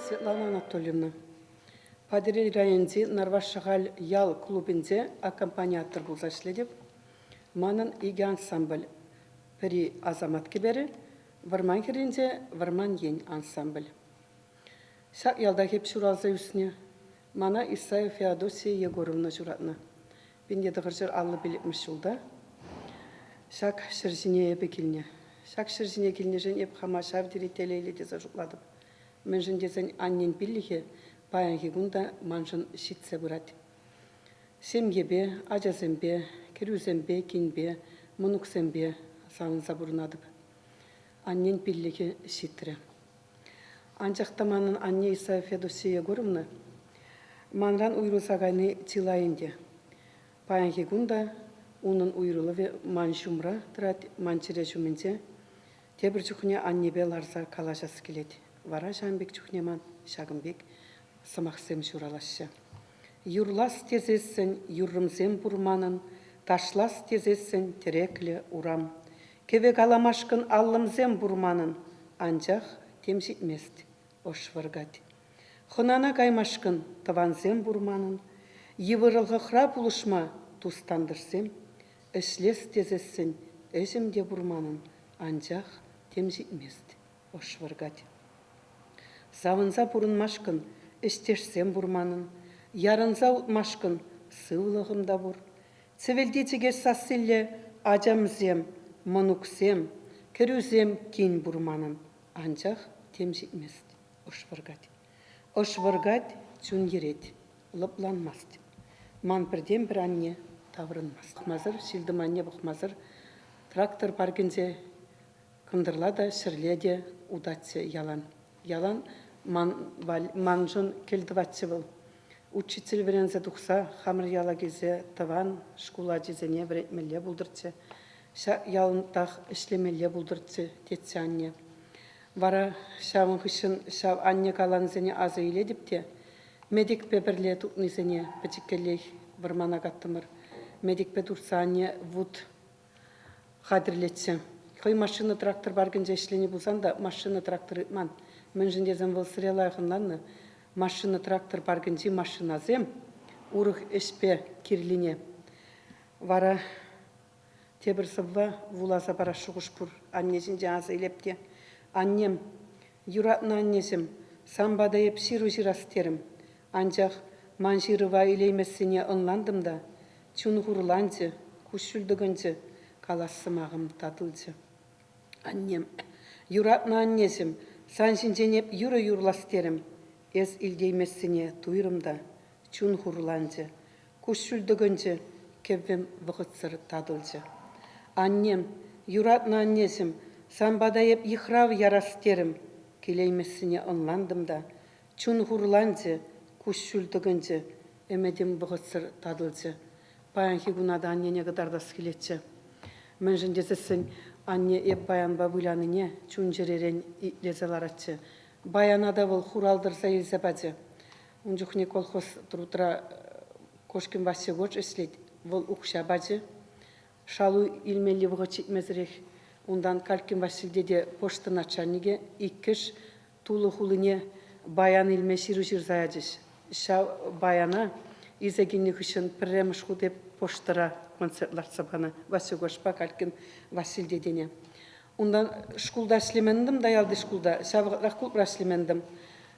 Светлана Анатольевна. Патӑрьел районӗнчи Нӑрваш Шӑхаль ял клубӗнче аккомпаниатор пулса ӗҫлетӗп. Манӑн икӗ ансамбль. Пӗри Асамат кӗперӗ, вӑрман хӗрринче Вӑрман ен ансамбль. Ҫак ялтах эп ҫуралса ӳснӗ. Мана Исаев Феодосия Егоровна ҫуратнӑ. 1955 ҫулта ҫак ҫӗр ҫине эпӗ килнӗ. Ҫак ҫӗр ҫине килнӗшӗн эп хама ҫав тери телейлӗ тесе шутлатӑп. Мӗншӗн тесен аннен пиллӗхӗ паянхи кун та маншӑн ҫитсе пырать. Ҫемьепе, ачасемпе, кӗрӳсемпе, кинпе, мӑнуксемпе савӑнса пурӑнатӑп. Аннен пиллӗхӗ ҫитрӗ. Анчах та манӑн анне Исаева Федосия Егоровна манран уйрӑлса кайни чылай ӗнтӗ. Паянхи кун та унӑн уйрӑлӑвӗ ман ҫумра тӑрать, ман чӗре ҫумӗнче. Тепӗр чухне аннепе ларса калаҫас килет. Вара ҫавӑн пек чухне ман ҫакӑн пек сӑмахсем ҫуралаҫҫӗ. Юрлас тесессӗн юррӑмсем пур манӑн, ташлас тесессӗн тӗреклӗ урам. Кӗвӗ каламашкӑн аллӑмсем пур манӑн, анчах тем ҫитмест, ӑш вӑркать. Хӑнана каймашкӑн тӑвансем пур манӑн, йывӑрлӑхра пулӑшма тус-тантӑшсем. Ӗҫлес тесессӗн ӗҫӗм те пур манӑн, анчах тем ҫитмест, ӑш вӑркать. Савӑнса пурӑнмашкӑн ӗҫтешсем пур манӑн, ярӑнса утмашкӑн сывлӑхӑм та пур. Цӗвӗлти чӗкеҫ сассиллӗ ачамсем, мӑнуксем, кӗрӳсем тин пур манӑн, анчах тем ҫитмест, ӑш вӑркать. Ӑш вӑркать, чун йӗрет, лӑпланмасть. Ман пӗртен-пӗр анне таврӑнмасть. Пӑхмасӑр, ҫил-тӑманне пӑхмасӑр трактор паркӗнче кӑнтӑрла та, ҫӗрле те утатчӗ ялан. Ялан ман, маншӑн кӗл тӑватчӗ вӑл. Учитель вӗренсе тухса хамӑр яла килсе тӑван шкул ачисене вӗрентмелле пултӑрччӗ, ҫак ялтах ӗҫлемелле пултӑрччӗ, тетчӗ анне. Вара ҫавӑн хыҫҫӑн ҫав анне каланисене аса илетӗп те медикпе пӗрле тупнисене пӗчӗккӗллех вӑрмана каттӑмӑр. Медикпе туртса анне вут хатӗрлетчӗ. Хӑй машина-трактор паркӗнче ӗҫленӗ пулсан та машина-трактор ыйтман. Мӗншӗн тесен вӑл сӗре лайӑх ӑнланнӑ. Машина-трактор паркӗнчи машинасем урӑх ӗҫпе кирлине. Вара тепӗр сӑвва вуласа парас шухӑш пур. Анне ҫинчен аса илеп те. Аннем, юратнӑ аннеҫӗм, сан пата эп ҫыру ҫырас терӗм. Анчах ман ҫырӑва илеймессине ӑнлантӑм та чун хурланчӗ, куҫҫуль тӑкӑнчӗ, калас сӑмахӑм татӑлчӗ. Аннем, юратнӑ аннеҫӗм, сан ҫинчен эп юрӑ юрлас терӗм. Эс илтеймессине туйрӑм та чун хурланчӗ, куҫҫуль тӑкӑнчӗ, кӗввӗм вӑхӑтсӑр татӑлчӗ. Аннем, юратнӑ аннеҫӗм, сан пата эп йыхрав ярас терӗм. Килеймессине ӑнлантӑм та чун хурланчӗ, куҫҫуль тӑкӑнчӗ, ӗмӗтӗм вӑхӑтсӑр татӑлчӗ. Паянхи куна та аннене кӑтартас килетчӗ. Мӗншӗн тесессӗн анне эп баянпа вылянине чун-чӗререн итлесе ларатчӗ. Баяна та вӑл хурал тӑрса илсе пачӗ. Ун чухне колхоз трудра Кошкин Васегоч ӗҫлет. Вӑл укҫа пачӗ. Шалу илмелли вӑхӑт ҫитмесӗрех унтан Калькин Васильте те почта начальникӗ иккӗш Тулӑ хулине баян илме ҫыру ҫырса ячӗҫ. Ҫав баяна илсе килнӗ хыҫҫӑн пӗрремӗш хут эп почтӑра концерт лартса панӑ Васюгашпа Калькин Василь тетене. Унтан шкулта ӗҫлементӗм та ялти шкулта, ҫав вӑхӑтрах клубра ӗҫлементӗм.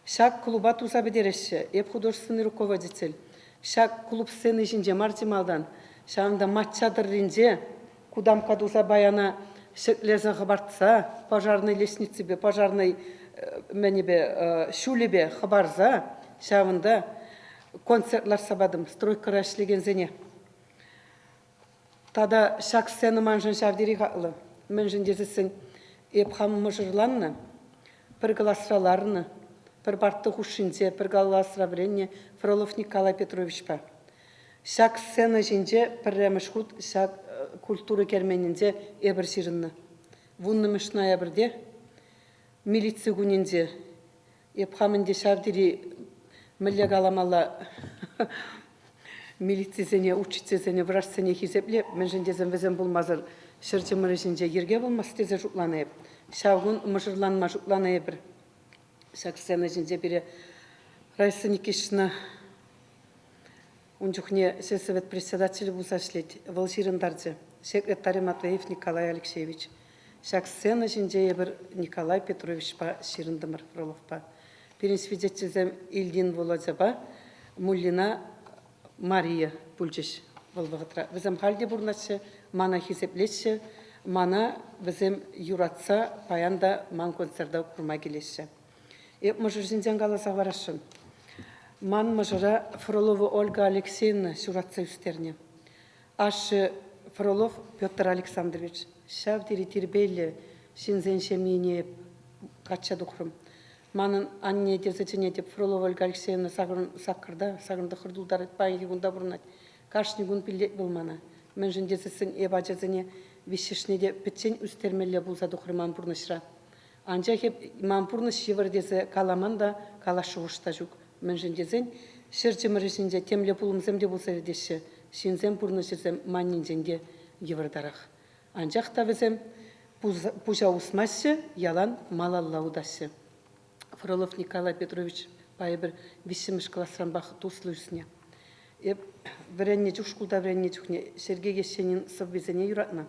Ҫак клуба туса пӗтереҫҫӗ. Эп художественный руководитель. Ҫак клуб сцени ҫинче мар чи малтан. Ҫавӑнта мачча тӑрринче кутамкка туса баяна ҫӗклесе хӑпартса пожарнӑй лестниципе, пожарнӑй мӗнӗпе, ҫулӗпе хӑпарса ҫавӑнта концерт лартса патӑм стройкӑра ӗҫлекенсене. Тата ҫак сцена маншӑн ҫав тери хаклӑ. Мӗншӗн тесессӗн эп хам мӑшӑрланнӑ, пӗр класра ларнӑ, пӗр парта хушшинче пӗр класра вӗреннӗ Фролов Николай Петровичпа. Ҫак сцена ҫинче пӗрремӗш хут ҫак культура керменӗнче эпӗр ҫырӑннӑ. Вуннӑмӗш ноябрьте, милици кунӗнче, эп хам ӗнтӗ ҫав тери мӗнле каламалла милицисене, учительсене, врачсене хисеплеп, мӗншӗн тесен вӗсем пулмасӑр ҫӗр чӑмӑрӗ ҫинче йӗрке пулмасть тесе шутланӑ эп. Ҫав кун мӑшӑрланма шутланӑ эпӗр. Ҫак сцена ҫинче пире Раиса Никитична ун чухне сельсовет председателӗ пулса ӗҫлет. Вӑл ҫырӑнтарчӗ. Секретарь Матвеев Николай Алексеевич. Ҫак сцена ҫинче эпир Николай Петровичпа ҫырӑнтӑмӑр Фроловпа. Пирӗн свидетельсем Ильин Володяпа Муллина Мария пулчӗҫ вӑл вӑхӑтра. Вӗсем халь те пурӑнаҫҫӗ, мана хисеплеҫҫӗ, мана вӗсем юратса паян та ман концерта курма килеҫҫӗ. Эп мӑшӑр ҫинчен каласа хӑварасшӑн. Ман мӑшӑра Фролова Ольга Алексеевна ҫуратса ӳстернӗ. Ашшӗ Фролов Петр Александрович ҫав тери тирпейлӗ ҫынсен ҫемйине эп качча тухрӑм. Манӑн анне тесе чӗнетӗп Фролова Ольга Алексеевна саккӑрта, сакӑр тултарать, паянхи кун та пурӑнать. Кашни кун пиллет вӑл мана. Мӗншӗн тесессӗн эп ачасене виҫҫӗшне те пӗччен ӳстермелле пулса тухрӗ ман пурнӑҫра. Анчах эп ман пурнӑҫ йывӑр тесе каламан та, калас шухӑш та ҫук. Мӗншӗн тесен ҫӗр чӑмӑрӗ ҫинче темле пулӑмсем те пулса иртеҫҫӗ, ҫынсен пурнӑҫӗсем маннинчен те йывӑртарах. Анчах та вӗсем пуҫа усмаҫҫӗ, ялан малалла утаҫҫӗ. Фролов Николай Петрович пайӗпӗр виҫҫӗмӗш класранпах туслӑ ӳснӗ. Эп вӗреннӗ чух, шкулта вӗреннӗ чухне Сергей Есенин сӑввисене юратнӑ.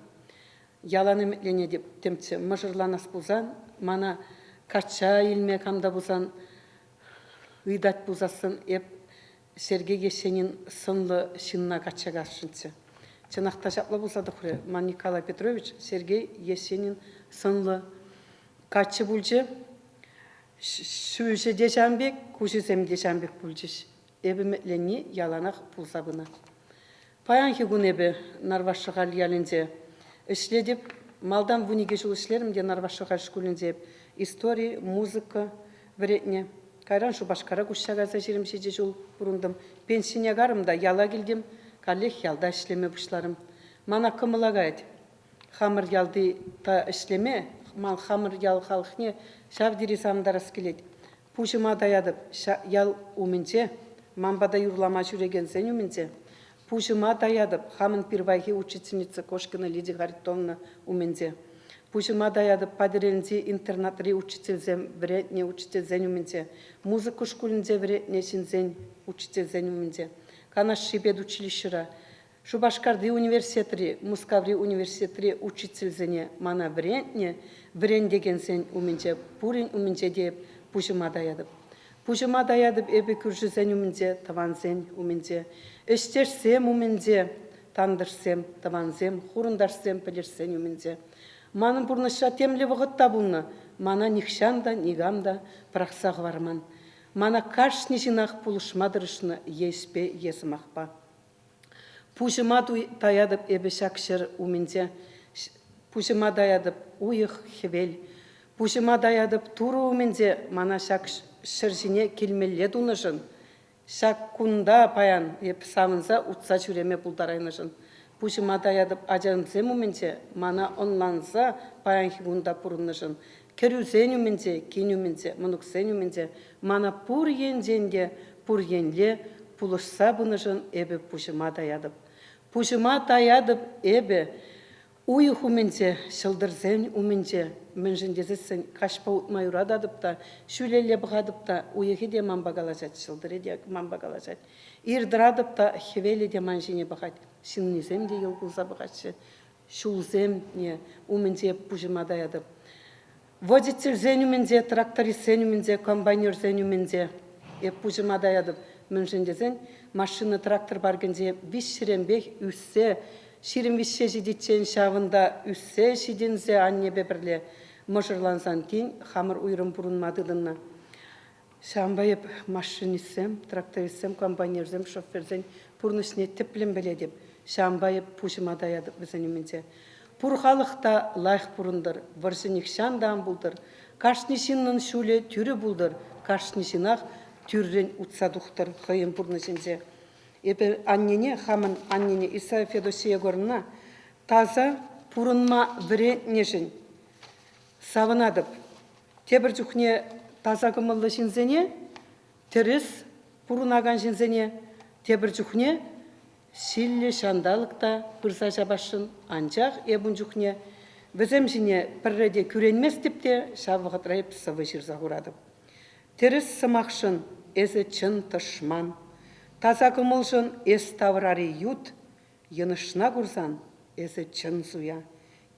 Ялан ӗмӗтленетӗп темччӗ, мӑшӑрланас пулсан мана качча илме кам та пулсан ыйтать пулсассӑн эп Сергей Есенин сӑнлӑ ҫынна качча касшӑнччӗ. Чӑнах та ҫапла пулса тухрӗ. Ман Николай Петрович Сергей Есенин сӑнлӑ каччӑ пулчӗ. Ҫӳҫӗ те ҫавӑн пек, куҫӗсем те ҫавӑн пек пулчӗҫ. Эпӗ ӗмӗтленни яланах пулса пынӑ. Паянхи кун эпӗ Нарваш Шӑхаль ялӗнче ӗҫлетӗп. Малтан 12 ҫул ӗҫлерӗм те Нарваш Шӑхаль шкулӗнче истори, музыка вӗрентнӗ. Кайран Шупашкара куҫса кайса 27 ҫул пурӑнтӑм. Пенсине карӑм та яла килтӗм, каллех ялта ӗҫлеме пуҫларӑм. Мана кӑмӑла каять. Хамӑр ялти та ӗҫлеме, ман хамӑр ял халӑхне ҫав тери савӑнтарас килет. Пуҫӑма таятӑп ял умӗнче, ман пата юрлама ҫӳрекенсен умӗнче. Пуҫӑма таятӑп хамӑн пирвайхи учительница Кошкина Лидия Харитоновна умӗнче. Пуҫӑма таятӑп Патӑрьелӗнчи интернатри учительсем вӗрентнӗ учительсен умӗнче, музыка шкулӗнче вӗрентнӗ ҫынсен учительсен умӗнче, Канашри педучилищӗра, Шупашкарти университетри, Мускаври университетри учительсене мана вӗрентнӗ вӗрентекенсен умӗнче пурин умӗнче те эп пуҫӑма таятӑп. Пуҫӑма таятӑп эпӗ кӳршӗсен умӗнче, тӑвансен умӗнче, ӗҫтешсем умӗнче, тантӑшсем, тӑвансем, хурӑнташсем, пӗлӗшсен умӗнче. Манӑн пурнӑҫра темле вӑхӑт та пулнӑ, мана нихҫан та, никам та пӑрахса хӑварман. Мана кашни ҫынах пулӑшма тӑрӑшнӑ е ӗҫпе, е сӑмахпа. Пуҫӑма таятӑп эпӗ ҫак ҫӗр умӗнче. Пуҫӑма таятӑп уйӑх, хӗвел. Пуҫӑма таятӑп Турӑ умӗнче мана ҫак ҫӗр ҫине килмелле тунӑшӑн. Ҫак кунта паян эп савӑнса утса ҫӳреме пултарайнӑшӑн. Пуҫӑма таятӑп ачамсем умӗнче мана ӑнланса паянхи кунта пурӑннӑшӑн. Кӗрӳсен умӗнче, кин умӗнче, мӑнуксен умӗнче мана пур енчен те пур енле пулӑшса пынӑшӑн эпӗ пуҫӑма таятӑп. Пуҫӑма таятӑп эпӗ уйӑх умӗнче, ҫӑлтӑрсен умӗнче. Мӗншӗн тесессӗн каҫпа утма юрататӑп та, ҫӳлелле пӑхатӑп та, уйӑхӗ те манпа калаҫать, ҫӑлтӑрӗ те манпа калаҫать. Ир тӑратӑп та, хӗвелӗ те ман ҫине пӑхать, ҫыннисем те йӑл кулса пӑхаҫҫӗ. Ҫулсемне умӗнче пуҫӑма таятӑп. Водительсен умӗнче, трактористсен умӗнче, комбайнерсен умӗнче эп пуҫӑма таятӑп. Мӗншӗн тесен машина-трактор паркӗнче виҫҫӗренпех ӳссе, 23-ҫе ҫитиччен ҫавӑнта ӳссе ҫитӗнсе аннепе пӗрле мӑшӑрлансан тин хамӑр уйрӑм пурӑнма тытӑннӑ. Ҫавӑнпа эп машинистсем, трактористсем, комбайнерсем, шоферсен пурнӑҫне тӗплӗн пӗлетӗп. Ҫавӑнпа эп пуҫӑма таятӑп вӗсен умӗнче. Пур халӑх та лайӑх пурӑнтӑр, вӑрҫӑ нихҫан та ан пултӑр. Кашни ҫыннӑн ҫулӗ тӳрӗ пултӑр, кашни ҫынах тӳррӗн утса тухтӑр хӑйӗн пурнӑҫӗнче. Эпӗ аннене, хамӑн аннене Исаия Федосия Егоровна таса пурӑнма вӗрентнӗшӗн савӑнатӑп. Тепӗр чухне таса кӑмӑллӑ ҫынсене, тӗрӗс пурӑнакан ҫынсене тепӗр чухне ҫиллӗ ҫанталӑк та пырса ҫапасшӑн, анчах эп ун чухне вӗсем ҫине пӗрре те кӳренместӗп те ҫав вӑхӑтра эп сӑвӑ ҫырса хуратӑп. Тӗрӗс сӑмахшӑн эсӗ чӑн тӑшман. Таса кӑмӑлшӑн эс таврари ют, Йӑнӑшна курсан эсӗ чӑн суя.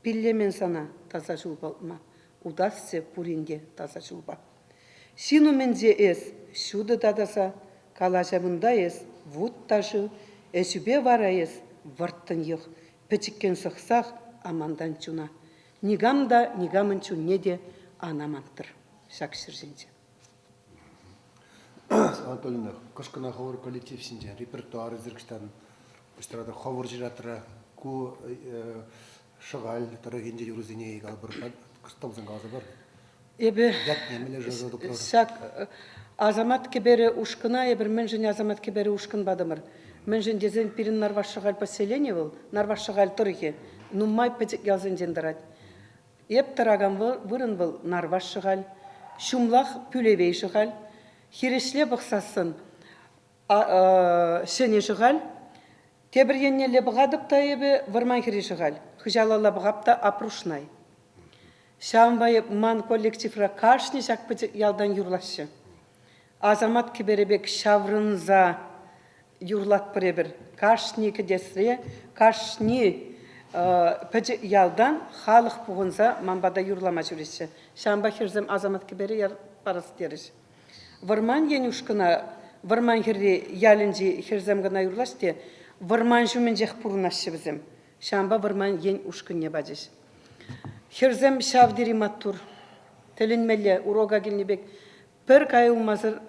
Пиллемен сана таса ҫулпа утма, Утасчӗ пурин те таса ҫулпа. Ҫын умӗнче эс ҫутӑ та таса, Калаҫӑвунта эс вут та шыв, Ӗҫӳпе вара эс вӑрттӑн йӑх, Пӗчӗккӗн сӑхсах амантан чуна. Никам та никамӑн чунне те ан аманттӑр ҫак ҫӗр ҫинче. Анатольевна, кӑшкӑна хӑвӑр коллектив ҫинчен, репертуар ӳсеркӗҫтан пуҫтаратӑр, хӑвӑр ҫыратра ку Шӑхаль тӑрӑхӗнчи юрӑсене калӑпӑр, кӑштӑмсем каласа пар. Эпӗ ҫак Асамат кӗперӗ ушкӑна эпир мӗншӗн Асамат кӗперӗ ушкӑн патӑмӑр? Мӗншӗн тесен пирӗн Нарваш Шӑхаль поселени вӑл, Нарваш Шӑхаль тӑрӑхӗ нумай пӗчӗк ялсенчен тӑрать. Эп тӑракан вырӑн вӑл Нарваш Шӑхаль, ҫумлах Пӳлевей Шӑхаль. Хирӗҫле пӑхсассӑн Ҫӗнӗ Шӑхаль. Тепӗр еннелле пӑхатӑп та эпӗ Вӑрманхӗрри Шӑхаль, хыҫалалла пӑхап та Апрушнай. Ҫавӑнпа эп ман коллективра кашни ҫак пӗчӗк ялтан юрлаҫҫӗ. Асамат кӗперӗ пек ҫаврӑнса юрлатпӑр эпир. Кашни кӗтесре, кашни пӗчӗк ялтан халӑх пухӑнса ман пата юрлама ҫӳреҫҫӗ. Ҫавӑнпа хӗрсем Асамат кӗперӗ яр парас терӗҫ. Вӑрман ен ушкӑна Вӑрманхӗрри ялӗнчи хӗрсем кӑна юрлаҫ те вӑрман ҫумӗнчех пурӑнаҫҫӗ вӗсем. Ҫавӑнпа вӑрман ен ушкӑнне пачӗҫ. Хӗрсем ҫав тери маттур. Тӗлӗнмелле урока килнӗ пек пӗр кайӑлмасӑр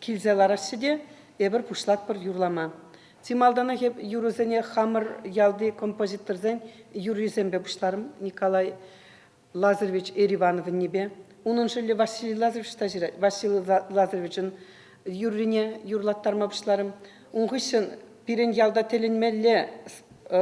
килсе лараҫҫӗ те эпир пуҫлатпӑр юрлама. Чи малтанах эп юрӑсене хамӑр ялти композиторсен юррисемпе пуҫларӑм. Николай Лазаревич Эривановӑннипе. Унӑн шӑллӗ Василий Лазаревич та ҫырать. Василий Лазаревичӑн юррине юрлаттарма пуҫларӑм. Ун хыҫҫӑн пирӗн ялта тӗлӗнмелле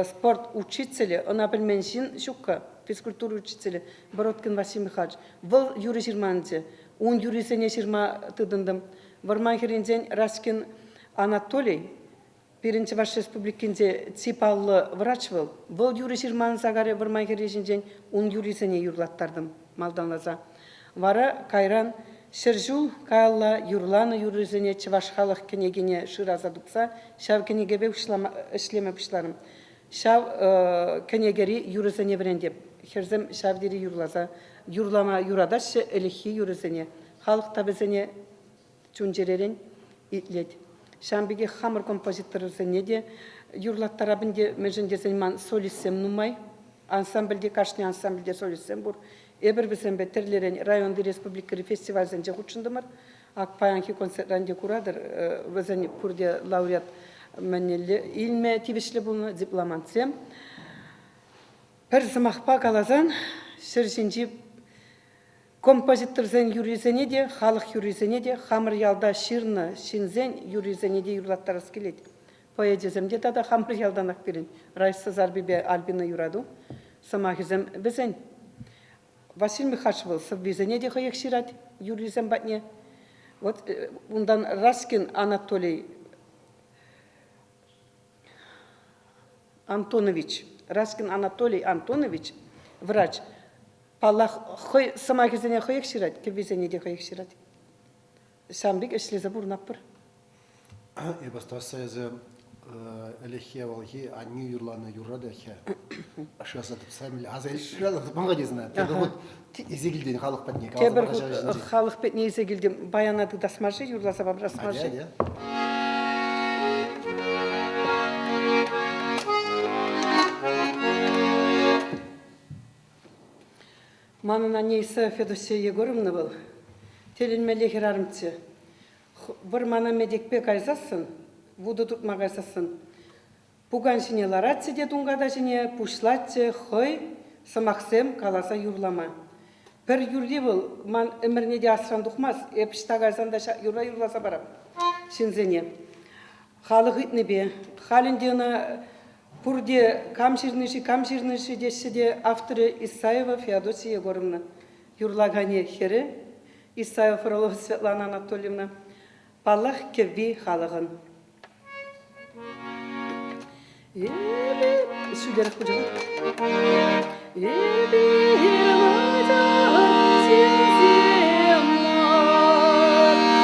спорт учителӗ, ӑна пӗлмен ҫын ҫуккӑ, физкультура учителӗ Бородкин Василий Михайлович. Вӑл юрӑ ҫырманччӗ. Ун юррисене ҫырма тытӑнтӑм. Вӑрман хӗрринчен Раськин Анатолий Пирӗн Чӑваш Республикинче чи паллӑ врач вӑл. Вӑл юрӑ ҫырман Сакаре вӑрман хӗрри ҫинчен ун юррисене юрлаттартӑм малтанласа. Вара кайран ҫӗр ҫул каялла юрланӑ юррисене чӑваш халӑх кӗнекине шыраса тупса ҫав кӗнекепе ӗҫлеме пуҫларӑм. Ҫав кӗнекери юрӑсене вӗрентеп. Хӗрсем ҫав тери юрласа юрлама юратаҫҫӗ ӗлӗкхи юрӑсене. Халӑх та вӗсене чун-чӗререн итлет. Ҫавӑн пекех хамӑр композиторсене те юрлаттарап ӗнтӗ, мӗншӗн тесен ман солистсем нумай. Ансамбльте, кашни ансамбльте солистсем пур. Эпир вӗсемпе тӗрлӗрен районти, республикӑри фестивальсенче хутшӑнтӑмӑр. Ак паянхи концертра ӗнтӗ куратӑр, вӗсен пурте лауреат мӗнелле илме тивӗҫлӗ пулнӑ дипломантсем. Пӗр сӑмахпа каласан, ҫӗр ҫинчи Композиторсен юррисене те, халӑх юррисене те, хамӑр ялта ҫырнӑ ҫынсен юррисене те юрлаттарас килет. Поэчӗсем те тата хамӑр ялтанах пирӗн. Раиса Сарпипе Альбина Юрату сӑмахӗсем вӗсен. Василий Михайлович вӑл сӑввисене те хӑех ҫырать юррисем патне. Вот унтан Раскин Анатолий Антонович, Раскин Анатолий Антонович врач Паллах, хӑй сӑмахӗсене хӑех ҫырать, кӗввисене те хӑех ҫырать. Ҫавӑн пек ӗҫлесе пурӑнатпӑр. Эп астӑвасса эсӗ ӗлӗкхи авалхи аннӳ юрланӑ юрра та шыраса тупса аса шыраса тупман-ха тесен тепӗр хут илсе килтӗн халӑх патне Тепӗр хут халӑх патне илсе килтӗм. Баяна тытас мар-ши, юрласа памрас мар-ши? Манӑн анне Исаева Федосия Егоровна вӑл тӗлӗнмелле хӗрарӑмччӗ. Вӑрмана метекпе кайсассӑн, вутӑ туртма кайсассӑн, пукан ҫине ларатчӗ те тунката ҫине пуҫлатчӗ хӑй сӑмахсем каласа юрлама. Пӗр юрри вӑл ман ӗмӗрне те асран тухмасть, эп ӑҫта кайсан та ҫак юрра юрласа парап ҫынсене. Халӑх ыйтнипе. Халь ӗнтӗ ӑна пурте кам ҫырнӑ-ши, кам ҫырнӑ-ши теҫҫӗ те авторӗ Исаева Феодосия Егоровна. Юрлаканӗ хӗрӗ Исаева Фролова Светлана Анатольевна. Паллах, кӗвви халӑхӑн. Эпир ҫӳлерех пулчӗ. Эпир начар ҫынсем мар.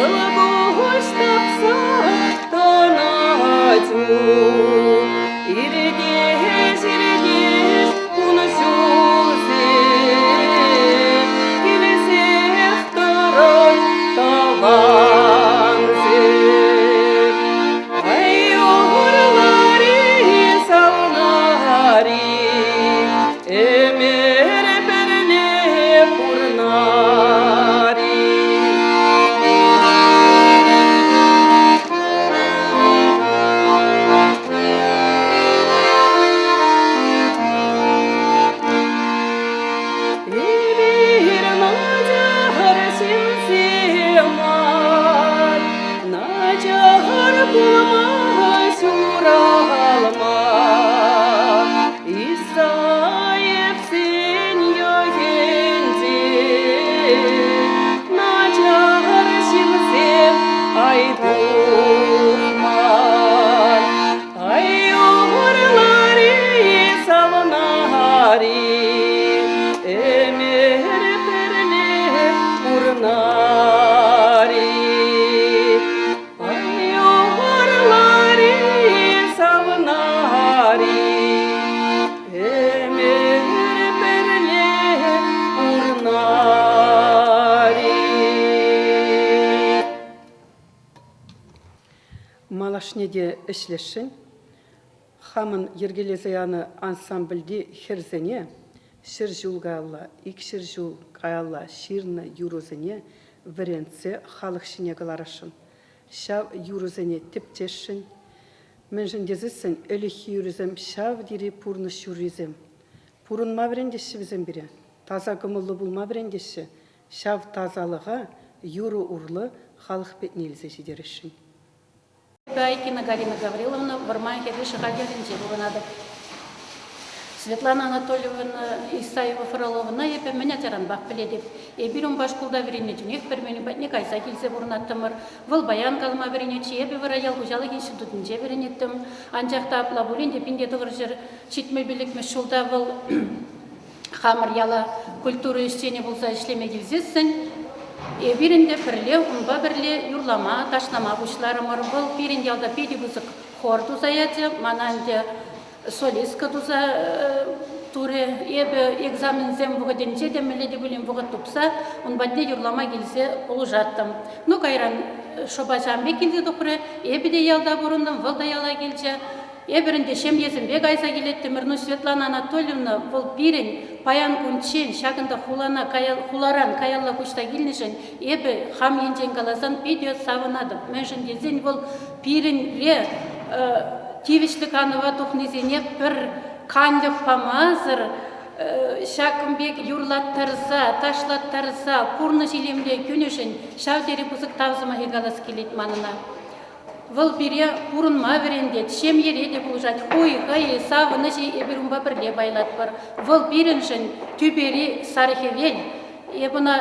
Ҫӑлкуҫ тапса тӑнать Иртес, иртес кун ҫулсем, Килсех тӑрӑр тӑвансем. Ай, юрлар-и, савнар-и, Ӗмӗр пӗрле пурнар-и. Эпир начар ҫынсем мар, начар пулма ҫуралма. Исаевсен йӑхӗнче начар ҫынсем ай тухман. Ай юрлар-и, савӑнар-и, ӗмӗр пӗрле пурӑнар-и. Юрлар-и, савӑнар-и, ӗмӗр пӗрле пурӑнар-и. Малашне те ӗҫлесшӗн. Хамӑн йӗркелесе янӑ ансамбльти хӗрсене 100 ҫул каялла, 200 ҫул каялла ҫырнӑ юрӑсене вӗрентсе халӑх ҫине кӑларасшӑн. Ҫав юрӑсене тӗпчесшӗн. Мӗншӗн тесессӗн ӗлӗкхи юрӑсем ҫав тери пурнӑҫ юррисем. Пурӑнма вӗрентеҫҫӗ вӗсем пире, таса кӑмӑллӑ пулма вӗрентеҫҫӗ. Ҫав тасалӑха юрӑ урлӑ халӑх патне илсе ҫитересшӗн. Гайкина Галина Гавриловна Вӑрманхӗрри Шӑхаль ялӗнче пурӑнатӑп. Светлана Анатольевна Исаева-Фроловӑна эпӗ мӗн ачаранпах пӗлетӗп. Эпир унпа шкулта вӗреннӗ чухнех пӗр-пӗрин патне кайса килсе пурӑнаттӑмӑр. Вӑл баян калама вӗренетчӗ, эпӗ вара ял хуҫалӑх институтӗнче вӗренеттӗм. Анчах та апла пулин те 1975 ҫулта вӑл хамӑр яла культура ӗҫченӗ пулса ӗҫлеме килсессӗн эпир ӗнтӗ пӗрле унпа пӗрле юрлама, ташлама пуҫларӑмӑр. Вӑл пирӗн ялта питӗ пысӑк хор туса ячӗ. Мана ӗнтӗ солистка туса турӗ. Эпӗ экзаменсем вӑхӑтӗнче те мӗнле те пулин вӑхӑт тупса ун патне юрлама килсе пулӑшаттӑм. Ну, кайран шӑпа ҫавӑн пек килсе тухрӗ. Эпӗ те ялта пурӑнтӑм, вӑл та яла килчӗ. Эпир ӗнтӗ ҫемьесемпе кайса килеттӗмӗр. Ну, Светлана Анатольевна, вӑл пирӗн паян кунччен ҫакӑнта хулана хуларан каялла куҫса килнӗшӗн эпӗ хам енчен каласан питӗ савӑнатӑп. Мӗншӗн тесен вӑл пирӗнре тивӗҫлӗ канӑва тухнисене пӗр канлӗх памасӑр ҫакӑн пек юрлаттарса, ташлаттарса пурнӑҫ илемле кӳнӗшӗн ҫав тери пысӑк тав сӑмахӗ калас килет манӑна. Вӑл пире пурӑнма вӗрентет, ҫемьере те пулӑшать. Хуйхӑ-и, савӑнӑҫ-и эпир унпа пӗрле пайлатпӑр. Вӑл пирӗншӗн тӳпери сар хӗвел. Эп ӑна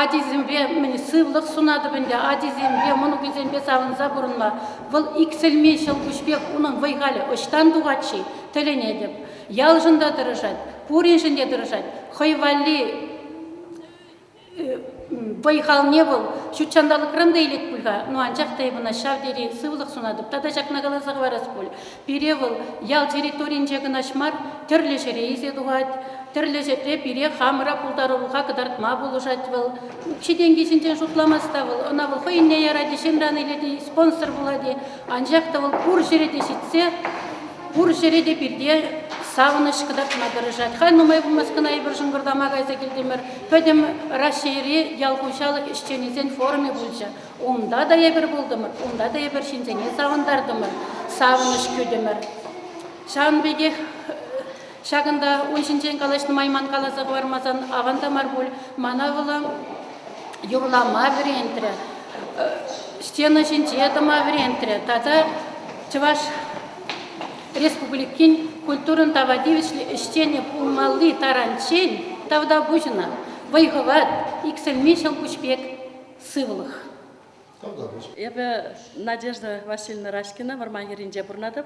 ачисемпе мӗн сывлӑх сунатӑп ӗнтӗ, ачисемпе, мӑнукӗсемпе савӑнса пурӑнма. Вӑл иксӗлми ҫӑлкуҫ пек унӑн вӑй-халӗ ӑҫтан тухать-ши? Тӗлӗнетӗп. Ялшӑн та тӑрӑшать, пуриншӗн те тӑрӑшать. Хӑй валли вӑй-халне вӑл ҫут ҫанталӑкран та илет пуль-ха, но анчах та эп ӑна ҫав тери сывлӑх сунатӑп. Тата ҫакна каласа хӑварас пуль. Пире вӑл ял территорийӗнче кӑна мар, тӗрлӗ ҫӗре илсе тухать, тӗрлӗ ҫӗрте пире хамӑра пултарулӑха кӑтартма пулӑшать вӑл. Укҫи-тенки ҫинчен шутламасть та вӑл, ӑна вӑл хӑйӗнне ярать-и, ҫынран илет-и, спонсор пулать-и. Анчах та вӑл пур ҫӗре те ҫитсе Пур ҫӗре те пирте савӑнӑҫ кӑтартма тӑрӑшать. Халь нумай пулмасть кӑна эпир Шӑнкӑртама кайса килтӗмӗр. Пӗтӗм Раҫҫейри ял хуҫалӑх ӗҫченӗсен форумӗ пулчӗ. Унта та эпир пултӑмӑр, унта та эпир ҫынсене савӑнтартӑмӑр, савӑнӑҫ кӳтӗмӗр. Ҫавӑн пекех ҫакӑнта ун ҫинчен калаҫнӑ май ман каласа хӑвармасан аван та мар пуль. Мана вӑл юрлама вӗрентрӗ, стена ҫинче тӑма вӗрентрӗ тата Чӑваш Республикин культурӑн тава тивӗҫлӗ ӗҫченӗ пулмалли таранччен тавтапуҫ ӑна, вӑй-хӑват, иксӗлми ҫӑлкуҫ пек сывлӑх. Эпӗ Надежда Васильевна Раськина Вӑрманхӗрринче пурӑнатӑп.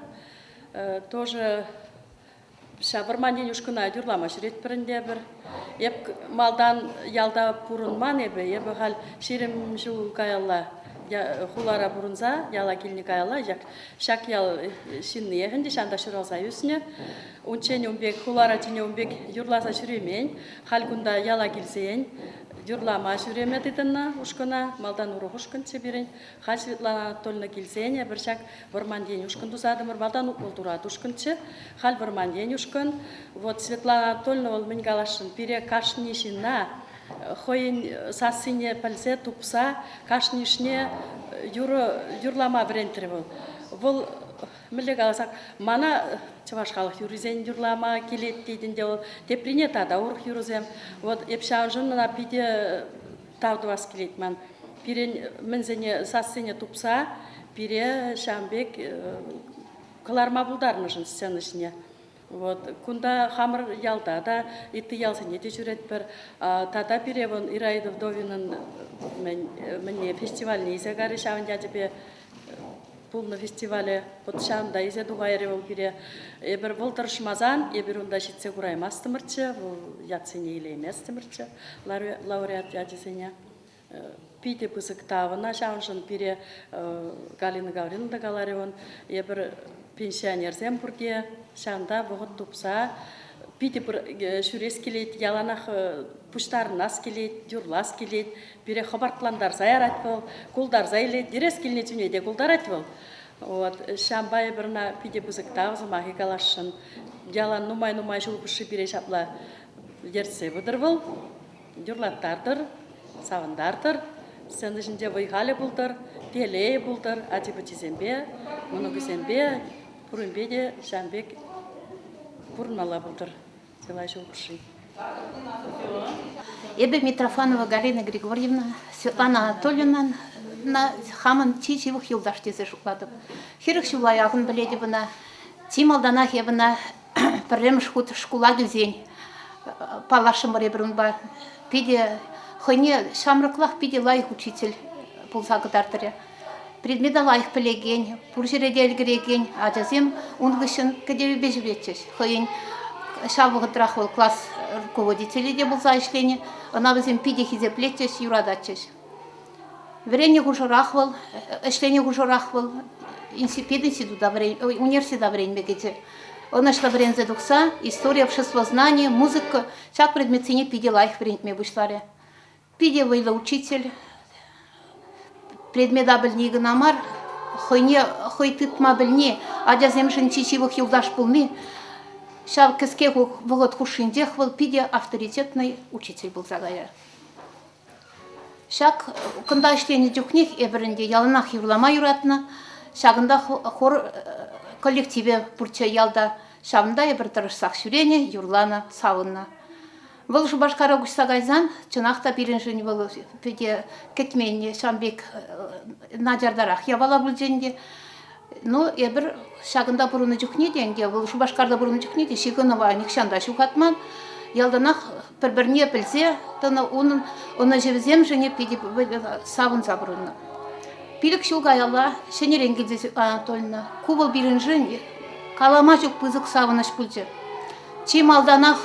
Тоже Ҫав вӑрман ен ушкӑна юрлама ҫӳретпӗр ӗнтӗ эпир. Эп малтан ялта пурӑнман эпӗ. Эпӗ халь 20 ҫул каялла хулара пурӑнса яла килнӗ каялла ҫак ял ҫынниех ӗнтӗ ҫавӑнта ҫуралса ӳснӗ. Унччен ун пек хулара чухне ун пек юрласа ҫӳремен. Халь кунта яла килсен юрлама ҫӳреме тытӑннӑ ушкӑна. Малтан урӑх ушкӑнччӗ пирӗн. Халь Светлана Анатольевна килсен эпир ҫак Вӑрман ен ушкӑн тусатӑмӑр. Малтан 60 ушкӑнччӗ, халь Вӑрман ен ушкӑн. Вот Светлана Анатольевна вӑл мӗн каласшӑн, пире кашни ҫынна хӑйӗн сассине пӗлсе, тупса кашнишне юрӑ юрлама вӗрентрӗ вӑл. Вӑл мӗнле каласах, мана чӑваш халӑх юррисен юрлама килет тет ӗнтӗ вӑл. Теприне тата урӑх юрӑсем. Вот эп ҫавӑншӑн ӑна питӗ тав тӑвас килет ман. Пирӗн мӗнсене сассине тупса пире ҫавӑн пек кӑларма пултарнӑшӑн сцена ҫине. Вот. Кунта хамӑр ялта та, ытти ялсене те ҫӳретпӗр. Тата пире вон Ираида Вдовинӑн мӗнне фестивальне илсе карӗ ҫавӑн ячӗпе пулнӑ фестивале. Вот ҫавӑнта илсе тухайрӗ вӑл пире. Эпир вӑл тӑрӑшмасан эпир унта ҫитсе кураймастӑмӑрччӗ, вӑл ятсене илейместӗмӗрччӗ лауреат ячӗсене. Питӗ пысӑк тав ӑна ҫавӑншӑн пире Галина Гавриловна та каларӗ он. Эпир пенсионерсем пурте ҫавӑнта вӑхӑт тупса питӗ ҫӳрес килет, яланах пуҫтарӑнас килет, юрлас килет. Пире хӑпартлантарса ярать вӑл, култарса илет. Йӗрес килнӗ чухне те култарать вӑл. Вот. Ҫавӑнпа эпир ӑна питӗ пысӑк тав сӑмахӗ каласшӑн. Ялан нумай-нумай ҫул хушши пире ҫапла ертсе пытӑр вӑл, юрлаттартӑр, савӑнтартӑр, сцена ҫинче вӑй-халӗ пултӑр, телейӗ пултӑр ачи-пӑчисемпе, мӑнукӗсемпе, пуринпе те ҫавӑн пек пурӑнмалла пултӑр. Чылай ҫул хушши. Эпӗ Митрофанова Галина Григорьевна Светлана Анатольевнан хамӑн чи ҫывӑх юлташ тесе шутлатӑп. 40 ҫула яхӑн пӗлетӗп ӑна. Чи малтанах эпӗ ӑна пӗрремӗш хут шкула килсен паллашрӑмӑр эпир унпа. Питӗ хӑйне ҫамрӑклах питӗ лайӑх учитель пулса кӑтартрӗ. Предмета лайӑх пӗлекен, пур ҫӗре те ӗлкӗрекен ачасем ун хыҫҫӑн кӗтӗвӗпе ҫӳретчӗҫ. Хӑйӗн ҫав вӑхӑтрах вӑл класс руководителӗ те пулса ӗҫленӗ. Ӑна вӗсем питӗ хисеплетчӗҫ, юрататчӗҫ. Вӗреннӗ хушӑрах вӑл, ӗҫленӗ хушӑрах вӑл пединститута университета вӗренме кӗчӗ. Ӑнӑҫлӑ вӗренсе тухса истори, обществознани, музыка ҫак предметсене питӗ лайӑх вӗрентме пуҫларӗ. Питӗ вӑйлӑ учитель. Предмета пӗлни кӑна мар, хӑйне хӑй тытма пӗлни, ачасемшӗн чи ҫывӑх юлташ пулни ҫав кӗске вӑхӑт хушшинчех вӑл питӗ авторитетнӑй учитель пулса кайрӗ. Ҫак кунта ӗҫленӗ чухнех эпир ӗнтӗ яланах юрлама юратнӑ. Ҫакӑнта хор коллективӗ пурччӗ ялта. Ҫавӑнта эпир тӑрӑшсах ҫӳренӗ, юрланӑ, савӑннӑ. Вӑл Шупашкара куҫса кайсан, чӑнах та пирӗншӗн вӑл питӗ кӗтмен, ҫавӑн пек начартарах япала пулчӗ ӗнтӗ. Ну, эпир ҫакӑнта пурӑннӑ чухне те ӗнтӗ, вӑл Шупашкарта пурӑннӑ чухне те ҫыхӑнӑва нихҫан та ҫухатман. Ялтанах пӗр-пӗрне пӗлсе тӑнӑ, унӑн ӑнӑҫӑвӗсемшӗн питӗ савӑнса пурӑннӑ. Пилӗк ҫул каялла ҫӗнӗрен килсе Светлана Анатольевна. Ку вӑл пирӗншӗн калама ҫук пысӑк савӑнӑҫ пулчӗ. Чи малтанах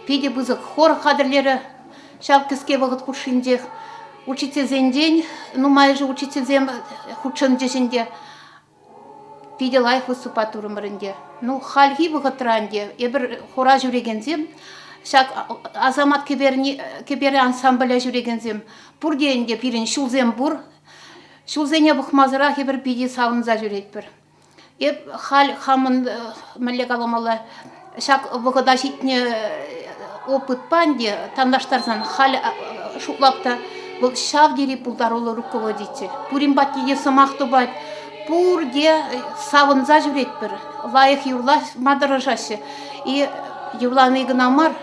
питӗ пысӑк хор хатӗрлерӗ ҫав кӗске вӑхӑт хушшинчех. Учительсенчен нумайӑшӗ учительсем хутшӑнчӗҫ ӗнтӗ. Питӗ лайӑх выступать турӑмӑр ӗнтӗ. Ну, хальхи вӑхӑтра ӗнтӗ эпир хора ҫӳрекенсем, ҫак Асамат кӗперӗ ансамбле ҫӳрекенсем пурте ӗнтӗ пирӗн ҫулсем пур. Ҫулсене пӑхмасӑрах эпир питӗ савӑнса ҫӳретпӗр. Эп халь хамӑн мӗнле каламалла ҫак вӑхӑта ҫитнӗ опытпа ӗнтӗ танлаштарсан халь шутлап та вӑл ҫав тери пултаруллӑ руководитель. Пурин патне те сӑмах тупать. Пурте савӑнса ҫӳретпӗр. Лайӑх юрлама тӑрӑшаҫҫӗ. И юрлани кӑна мар,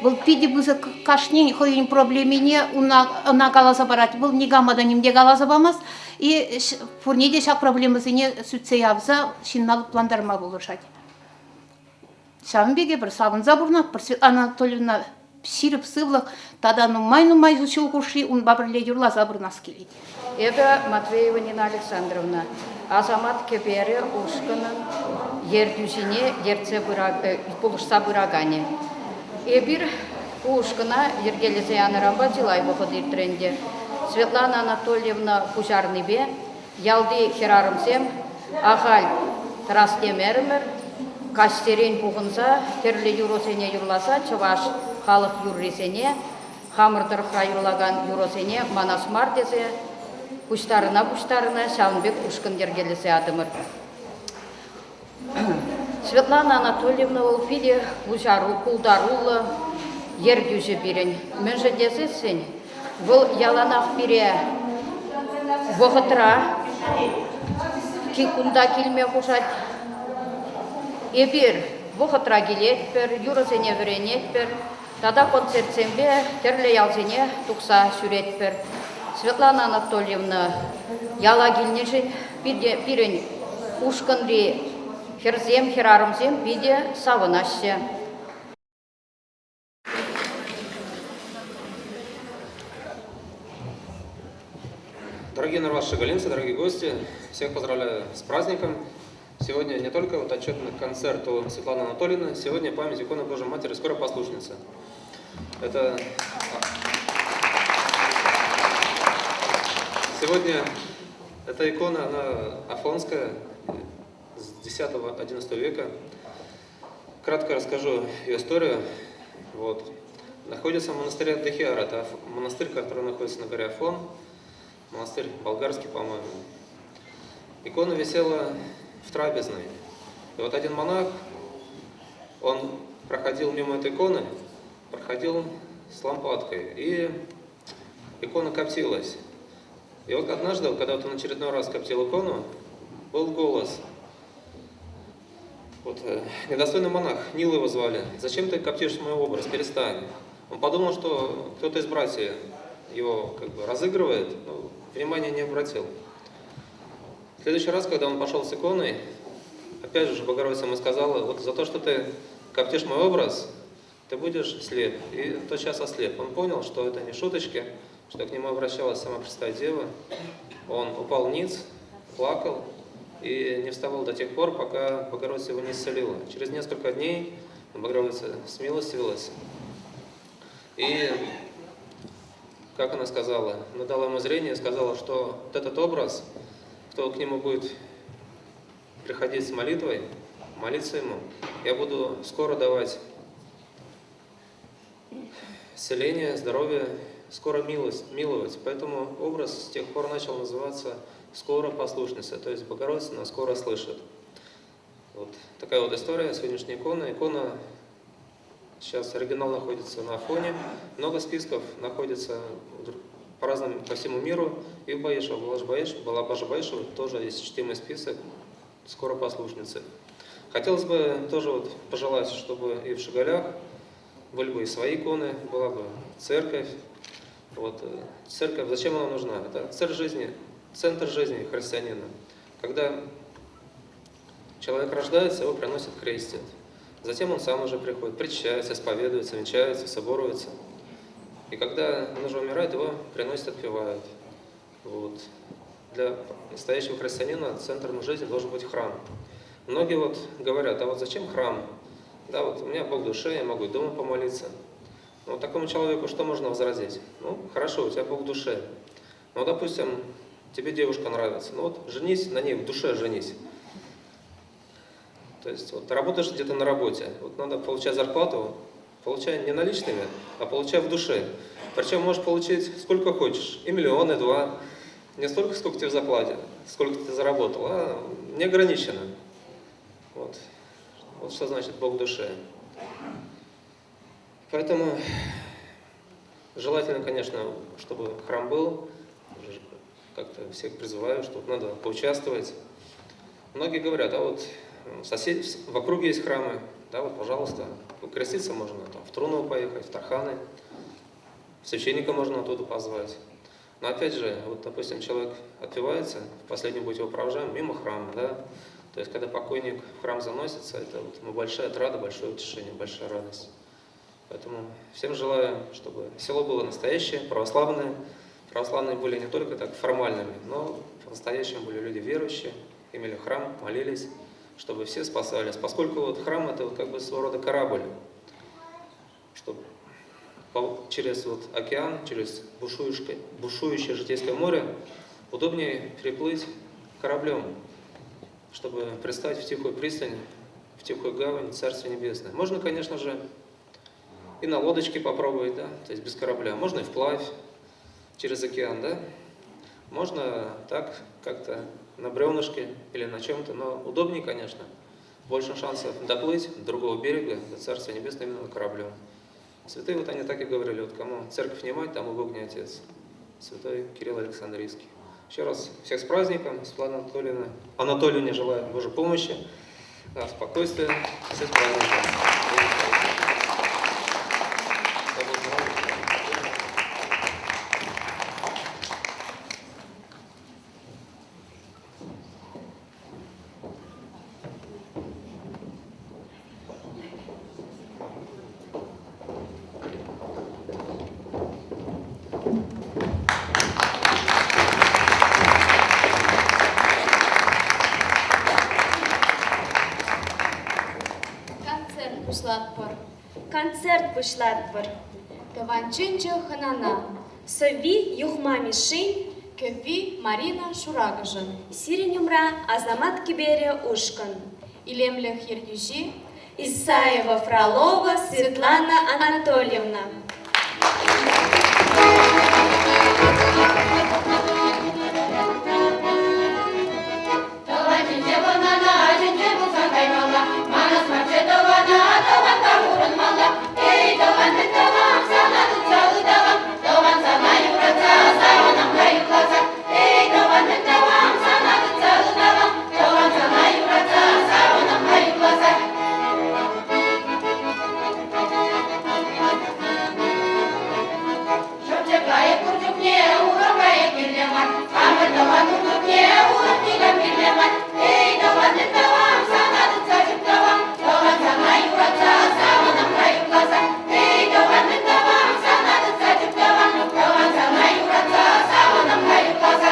вӑл питӗ пысӑк кашнин хӑйӗн проблемине ӑна каласа парать. Вӑл никама та ним те каласа памасть. И пурне те ҫак проблемӑсене сӳтсе явса ҫынна лӑплантарма пулӑшать. Ҫавӑн пек эпир савӑнса пурӑнатпӑр. Светлана Анатольевна. ҫирӗп сывлӑх тата нумай-нумай ҫул хушши унпа пӗрле юрласа пурӑнас килет. Эпӗ Матвеева Нина Александровна, Асамат кӗперӗ ушкӑнӑн ертӳҫине ертсе пулӑшса пыраканӗ. Эпир ку ушкӑна йӗркелесе янӑранпа чылай вӑхӑт иртрӗ ӗнтӗ. Светлана Анатольевна пуҫарнипе ялти хӗрарӑмсем ахаль тӑрас темерӗмӗр, каҫсерен пухӑнса тӗрлӗ юрӑсене юрласа чӑваш халӑх юррисене, хамӑр тӑрӑхра юрлакан юрӑсене манас мар тесе пуҫтарӑна-пуҫтарӑна ҫавӑн пек ушкӑн йӗркелесе ятӑмӑр. Светлана Анатольевна вӑл питӗ пуҫару, пултаруллӑ ертӳҫӗ пирӗн. Мӗншӗн тесессӗн вӑл яланах пире вӑхӑтра кунта килме хушать. Эпир вӑхӑтра килетпӗр, юрӑсене вӗренетпӗр тата концертсемпе тӗрлӗ ялсене тухса ҫӳретпӗр. Светлана Анатольевна яла килнӗшӗн пирӗн ушкӑнри хӗрсем, хӗрарӑмсем питӗ савӑнаҫҫӗ. Дорогие норваши-галинцы, дорогие гости, всех поздравляю с праздником. Сегодня не только вот отчетный концерт у Светланы Анатольевны, сегодня память иконы Божьей Матери «Скоро послушница». Это Сегодня эта икона, она афонская, с 10-11 века. Кратко расскажу ее историю. Вот. Находится в монастыре Дехиар, это монастырь, который находится на горе Афон, монастырь болгарский, по-моему. Икона висела в трапезной. И вот один монах, он проходил мимо этой иконы, проходил с лампадкой, и икона коптилась. И вот однажды, когда вот он очередной раз коптил икону, был голос. Вот, недостойный монах, Нил его звали, зачем ты коптишь мой образ, перестань. Он подумал, что кто-то из братьев его как бы разыгрывает, но внимания не обратил. В следующий раз, когда он пошел с иконой, опять же Богородица ему сказала, вот за то, что ты коптишь мой образ, ты будешь слеп. И тотчас ослеп. Он понял, что это не шуточки, что к нему обращалась сама Пресвятая Дева. Он упал ниц, плакал и не вставал до тех пор, пока Богородица его не исцелила. Через несколько дней Богородица смилостивилась. И, как она сказала, она дала ему зрение и сказала, что вот этот образ, кто к нему будет приходить с молитвой, молиться ему, я буду скоро давать исцеление, здоровье, скоро милость, миловать. Поэтому образ с тех пор начал называться «скоро послушница», то есть Богородица нас скоро слышит. Вот такая вот история сегодняшней иконы. Икона сейчас оригинал находится на Афоне, много списков находится по разным, по всему миру. И в Баишево, была Баша Баишева, тоже есть чтимый список «Скоро послушницы». Хотелось бы тоже вот пожелать, чтобы и в Шигалях были бы и свои иконы, была бы церковь. Вот, церковь, зачем она нужна? Это цель жизни, центр жизни христианина. Когда человек рождается, его приносят, крестят. Затем он сам уже приходит, причащается, исповедуется, венчается, соборуется. И когда он уже умирает, его приносят, отпевают. Вот. Для настоящего христианина центром жизни должен быть храм. Многие вот говорят, а вот зачем храм? Да, вот у меня Бог в душе, я могу и дома помолиться. Но такому человеку что можно возразить? Ну, хорошо, у тебя Бог в душе. Ну, допустим, тебе девушка нравится. Ну вот женись на ней, в душе женись. То есть вот работаешь где-то на работе, вот надо получать зарплату, получай не наличными, а получай в душе. Причем можешь получить сколько хочешь, и миллион, и два. Не столько, сколько тебе заплатят, сколько ты заработал, а неограниченно. Вот. Вот что значит Бог в душе. Поэтому желательно, конечно, чтобы храм был. Как-то всех призываю, что надо поучаствовать. Многие говорят, а вот сосед, в округе есть храмы, да, вот, пожалуйста, креститься можно, там, в Труново поехать, в Тарханы, священника можно оттуда позвать. Но опять же, вот, допустим, человек отпевается, в последний путь его провожаем мимо храма, да, то есть, когда покойник в храм заносится, это вот ему большая отрада, большое утешение, большая радость. Поэтому всем желаю, чтобы село было настоящее, православное. Православные были не только так формальными, но по-настоящему были люди верующие, имели храм, молились, чтобы все спасались. Поскольку вот храм это вот как бы своего рода корабль, чтобы через вот океан, через бушующее, бушующее житейское море удобнее переплыть кораблем, чтобы пристать в тихую пристань, в тихую гавань Царствия Небесное. Можно, конечно же, и на лодочке попробовать, да, то есть без корабля. Можно и вплавь через океан, да. Можно так как-то на бревнышке или на чем-то, но удобнее, конечно. Больше шансов доплыть до другого берега, до Царствия Небесного именно кораблем. Святые вот они так и говорили, вот кому церковь не мать, тому Бог не отец. Святой Кирилл Александрийский. Еще раз всех с праздником, Светлана Анатольевна. Анатольевне желаю Божьей помощи, спокойствия. Всех с праздником. Концерт пуҫлатпӑр. Концерт пуҫлатпӑр. Тӑван чӗнчӗ хӑнана. Сӑвви Юхма Мишшин, кӗвви Марина Шуракӑшӑн. Сирӗн умра Асамат кӗперӗ ушкӑн. Илемлӗх ертӳҫи Исаева Фролова Светлана Анатольевна. Тӑван тӗнче вӑрмана, тӗнче пулсан каймалла. Манас марччӗ тӑвана, тӑванпа пурӑнмалла. Эй, тӑван, мӗн тӑвам, сана тытса ыталам. Тӑван сана юратса, савӑнам кайӑкласа. Эй, тӑван, мӗн тӑвам, сана тытса ыталам. Тӑван сана юратса, савӑнам кайӑкласа. Шӑпчӑк кайӑк пур чухне урӑх кайӑк кирлӗ мар. Хамӑр тӑван пур чухне урӑх никам кирлӗ мар. Эй, тӑван, мӗн тӑвам, сана тытса чуптӑвам. Тӑван сана юратса, савӑнам кайӑкласа. Эй, тӑван, мӗн тӑвам, сана тытса чуптӑвам. Тӑван сана юратса, савӑнам кайӑкласа.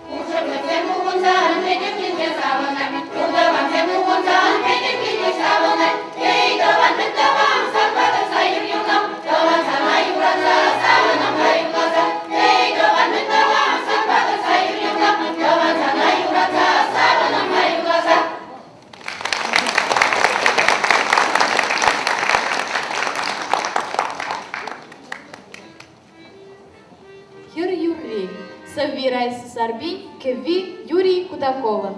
Хушӑрсем пухӑнсан пӗтӗм килте савӑнать. Пур-тӑвансем пухӑнсан пӗтӗм килте савӑнать. Эй, тӑван, мӗн тӑван, санпа тӑрса юр юрлам. Тӑван сана юратса, савӑнам кайӑкласа. Эй, тӑван, мӗн тӑван, санпа тӑрса юр юрлам. Тӑван сана юратса, савӑнам кайӑкласа. Хӗр юрри. Сӑвви Раиса Сарпи, кӗвви Юрий Кудаковӑн.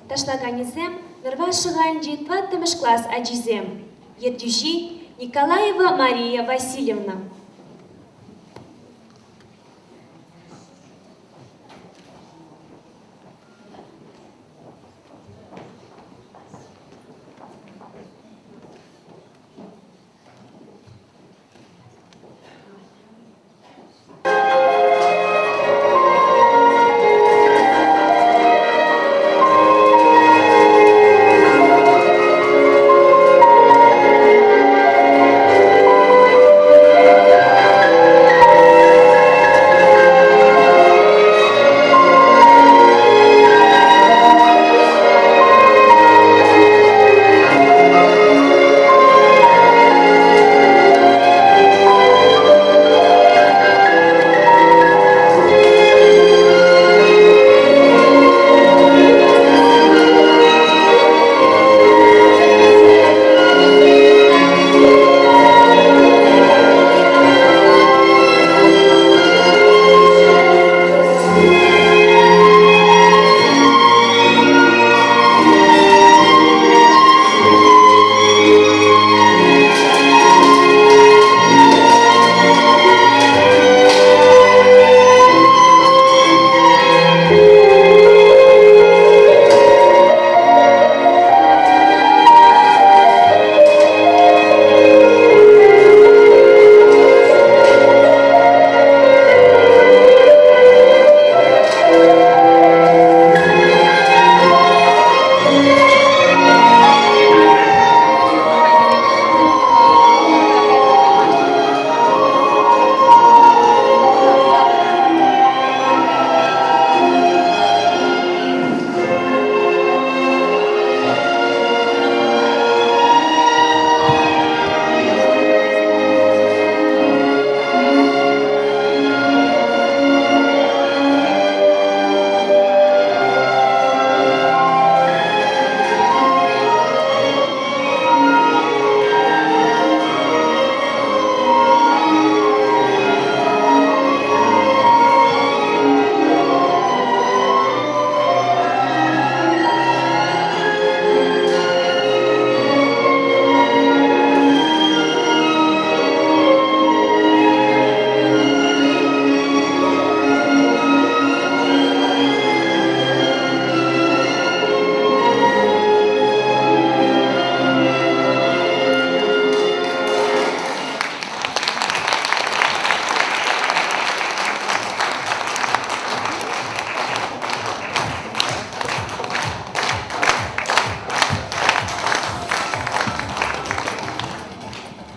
Ташлаканӗсем Нӑрваш Шӑхалӗнчи тӑваттӑмӗш класс ачисем. Ертӳҫи Николаева Мария Васильевна.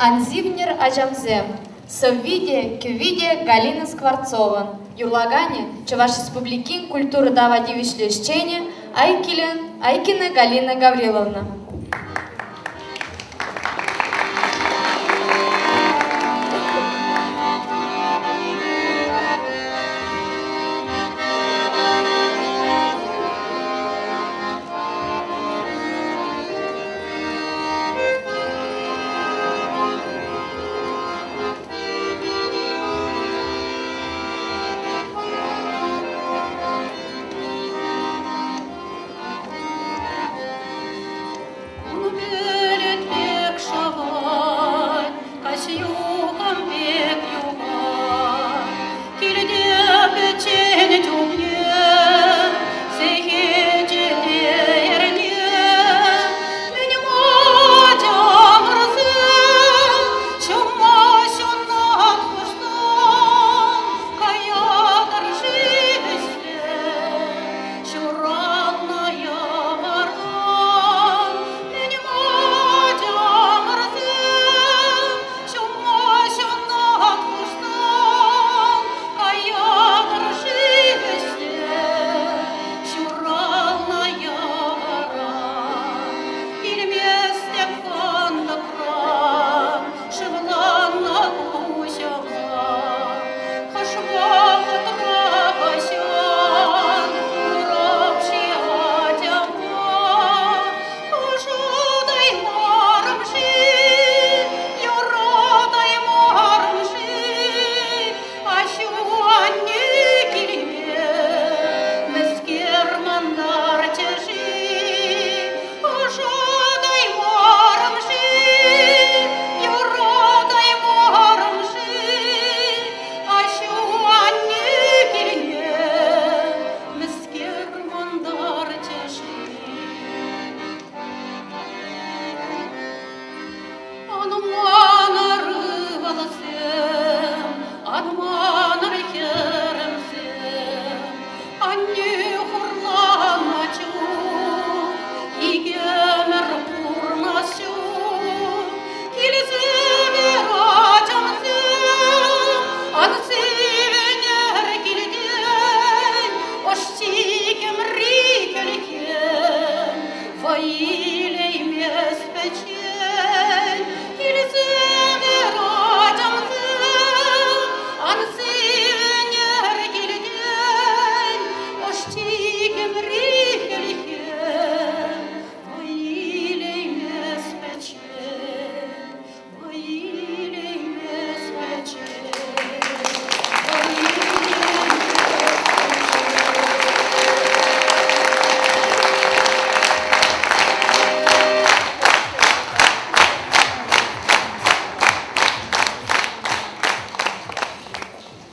Ан сивӗнӗр, ачамсем, сӑвви те, кӗвви те Галина Скворцован, юрлаканӗ Чӑваш Республикин культура тава тивӗҫлӗ ӗҫченӗ Айкина Галина Гавриловна.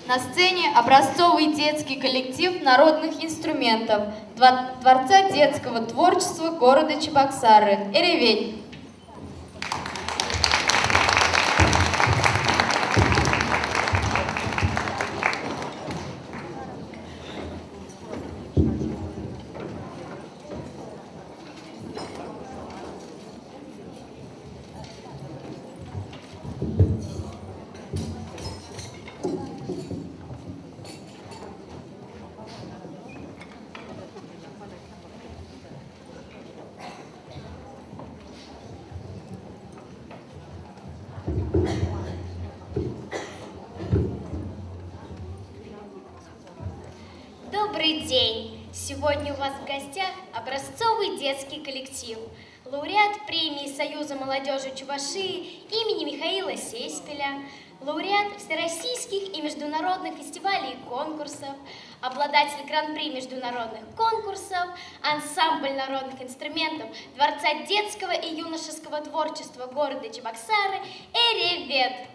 На сцене образцовый детский коллектив народных инструментов Дворца детского творчества города Чебоксары «Эревет». Добрый день! Сегодня у вас в гостях образцовый детский коллектив, лауреат премии Союза молодежи Чувашии имени Михаила Сеспеля, лауреат всероссийских и международных фестивалей и конкурсов, обладатель гран-при международных конкурсов, ансамбль народных инструментов Дворца детского и юношеского творчества города Чебоксары «Эревет».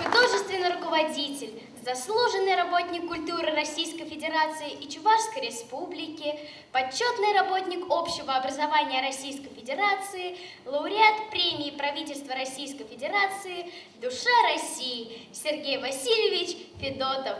Художественный руководитель, заслуженный работник культуры Российской Федерации и Чувашской Республики, почетный работник общего образования Российской Федерации, лауреат премии правительства Российской Федерации «Душа России» Сергей Васильевич Федотов.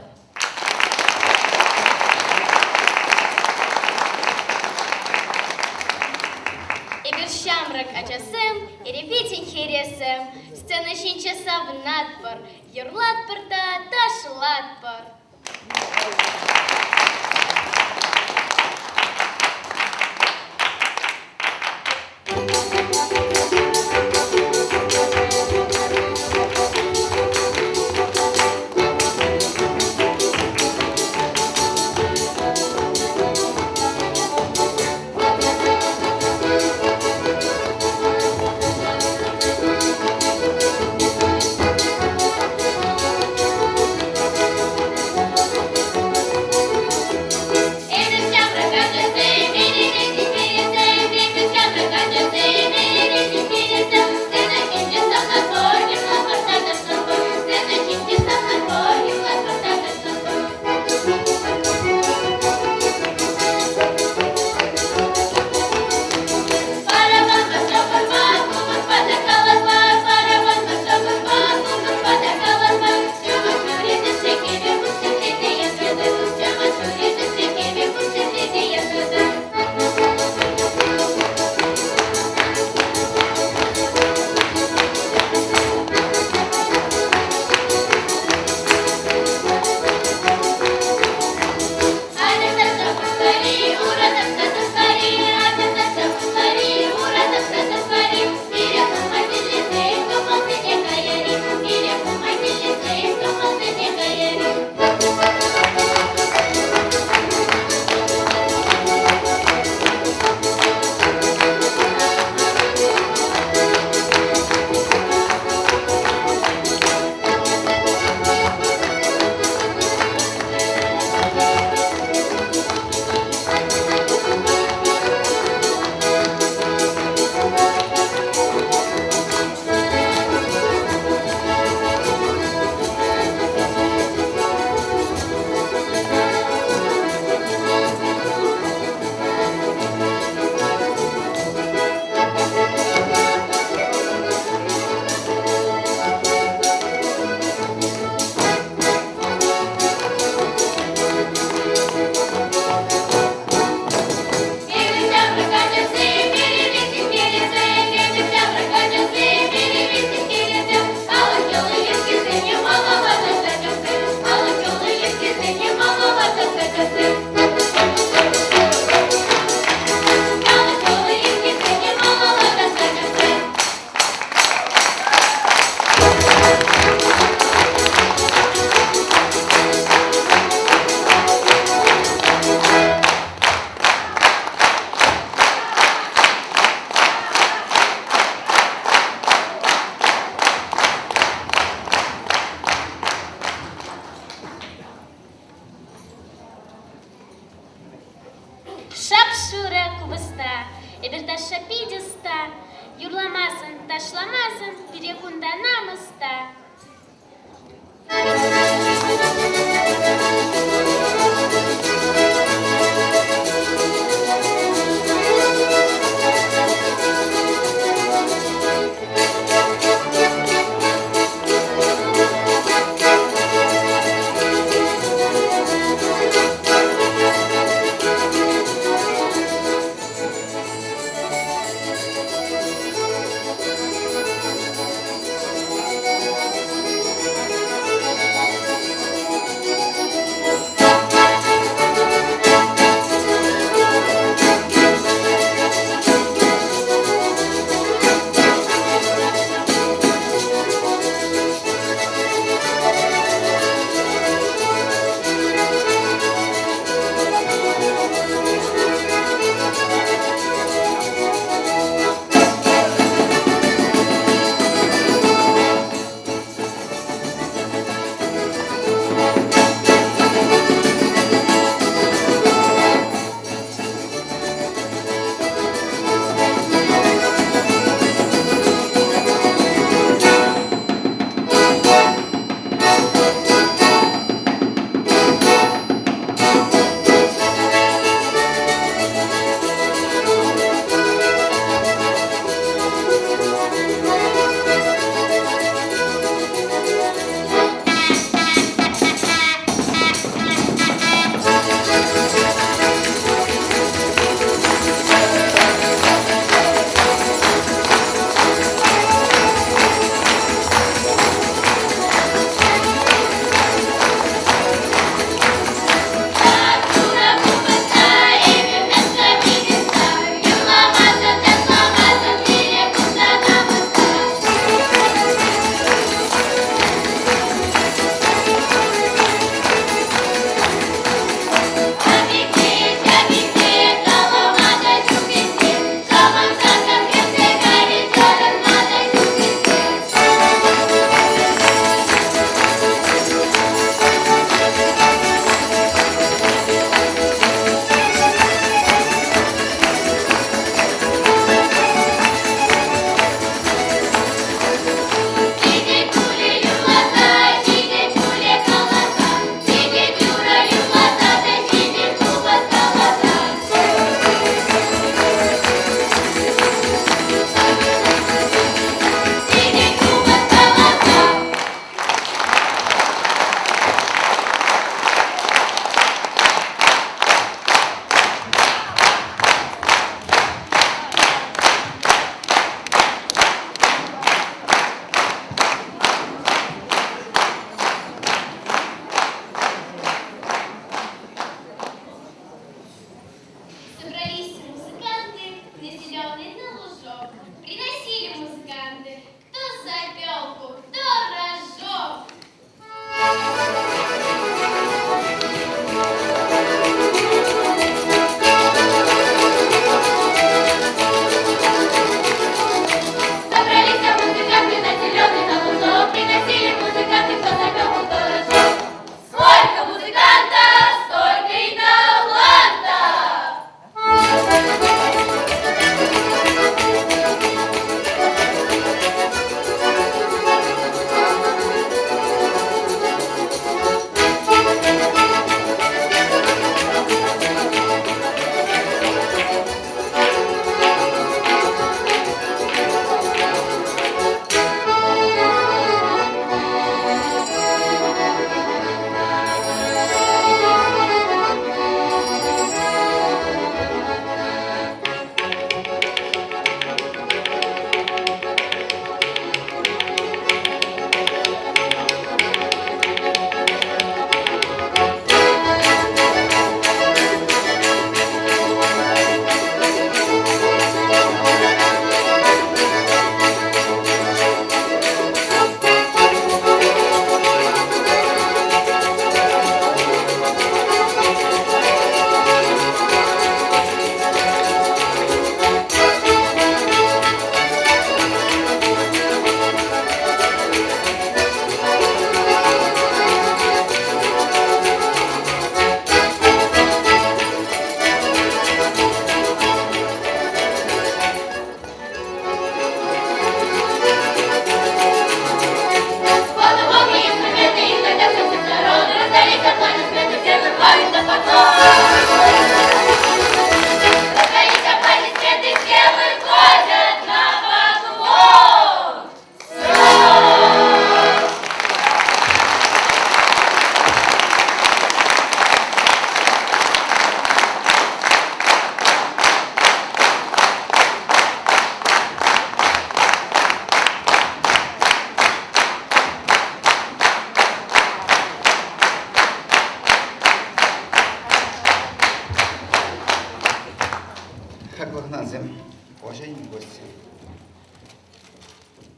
Эпир ҫамрӑк ачасем, эрепетӗн хӗресем, сцена ҫинче савӑнатпӑр, юрлатпӑр та ташлатпӑр. Ташламасан пире кунта намӑс та.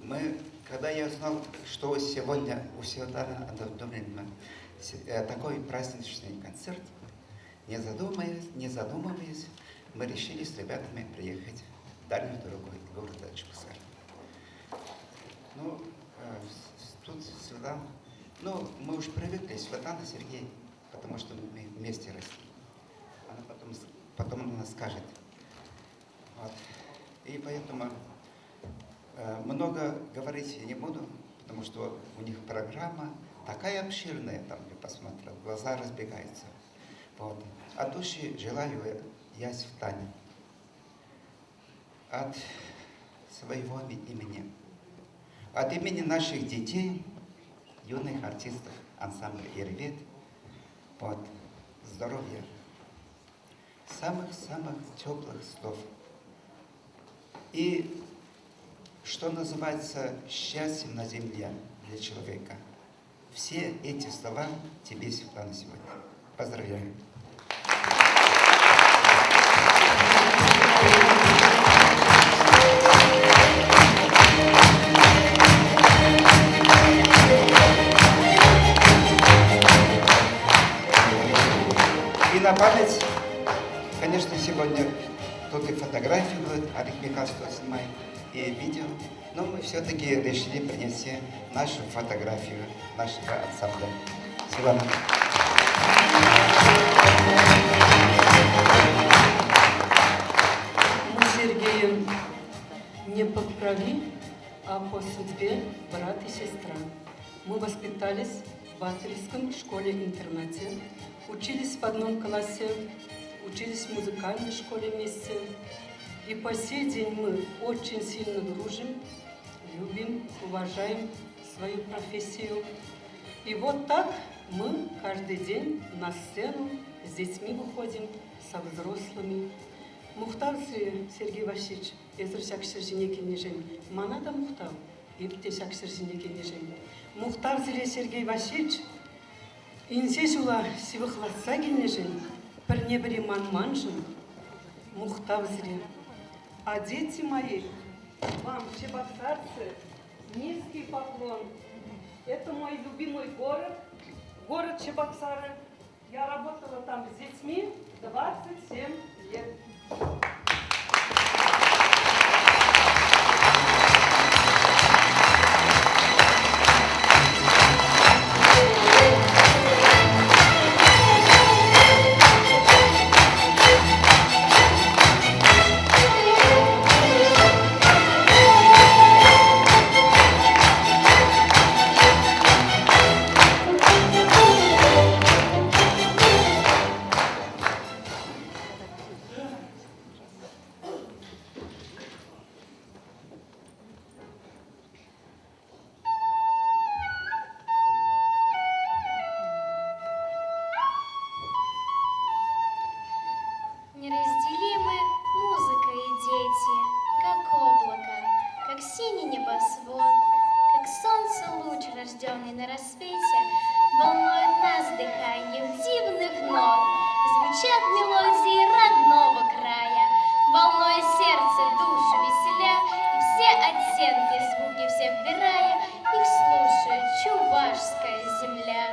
Мы, когда я узнал, что сегодня у Светланы Анатольевны такой праздничный концерт, не задумываясь, не задумываясь, мы решили с ребятами приехать в дальнюю дорогу города Чебоксары. Ну, тут Светлана, ну, мы уж привыкли, Светлана, Сергей, потому что мы вместе росли. Она потом, потом она скажет. Вот. И поэтому много говорить я не буду, потому что у них программа такая обширная, там я посмотрел, глаза разбегаются. Вот. От души желаю я Светлане, от своего имени, от имени наших детей, юных артистов ансамбля «Ирвет», вот, здоровья, самых-самых теплых слов. И что называется счастьем на земле для человека. Все эти слова тебе, Светлана, сегодня. Поздравляю. И на память, конечно, сегодня тут и фотографии будут, Олег Михайлович снимает, и видео. Но мы все-таки решили принести нашу фотографию нашего ансамбля. Светлана. Мы с Сергеем не по крови, а по судьбе брат и сестра. Мы воспитались в Батыревском школе-интернате, учились в одном классе, учились в музыкальной школе вместе. И по сей день мы очень сильно дружим, любим, уважаем свою профессию. И вот так мы каждый день на сцену с детьми выходим, со взрослыми. Мухтав Сергей Васильевич, эсир ҫак ҫӗр ҫине килнӗшӗн мана та мухтав, эп те ҫак ҫӗр ҫине килнӗшӗн. Мухтав сире, Сергей Васильевич, инҫе ҫула ҫывӑхлатса килнӗшӗн, пӗрне-пӗри манманшӑн мухтав сире. А дети мои, вам, чебоксарцы, низкий поклон. Это мой любимый город, город Чебоксары. Я работала там с детьми 27 лет. Неразделимы музыка и дети, как облако, как синий небосвод, как солнце луч, рожденный на рассвете, волнует нас дыханием дивных нот, звучат мелодии родного края, волнуя сердце, душу веселя, и все оттенки, звуки все вбирая, их слушает чувашская земля.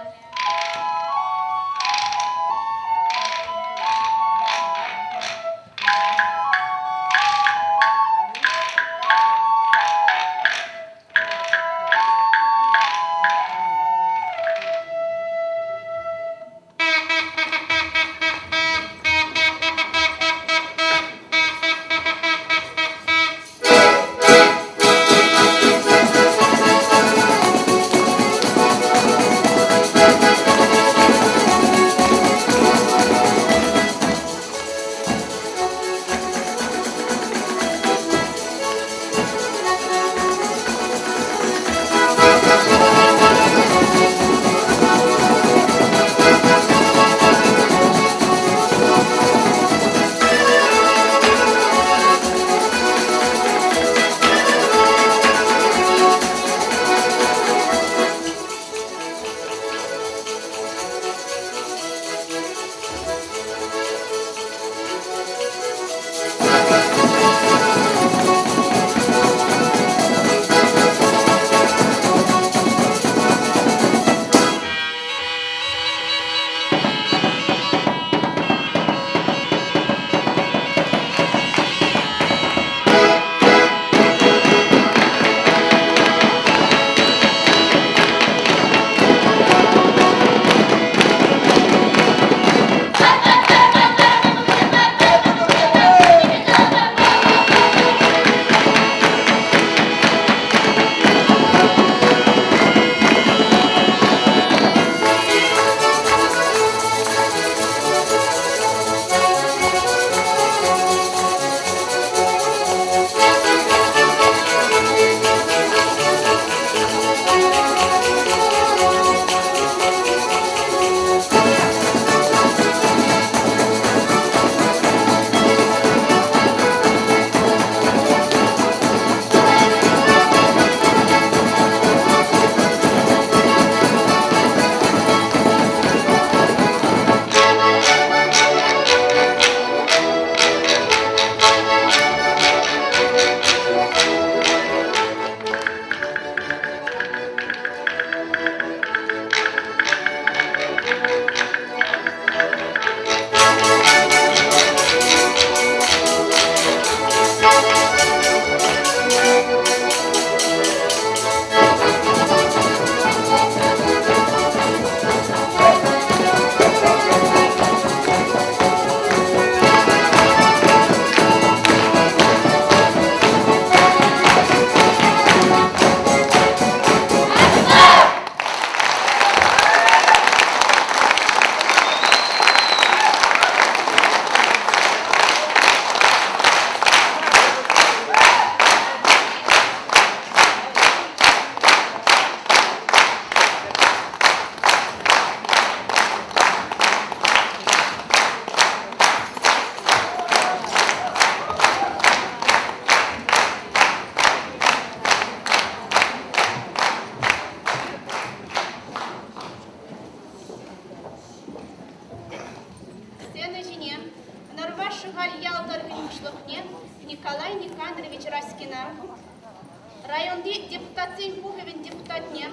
Районти депутатсен пухӑвӗн депутатне,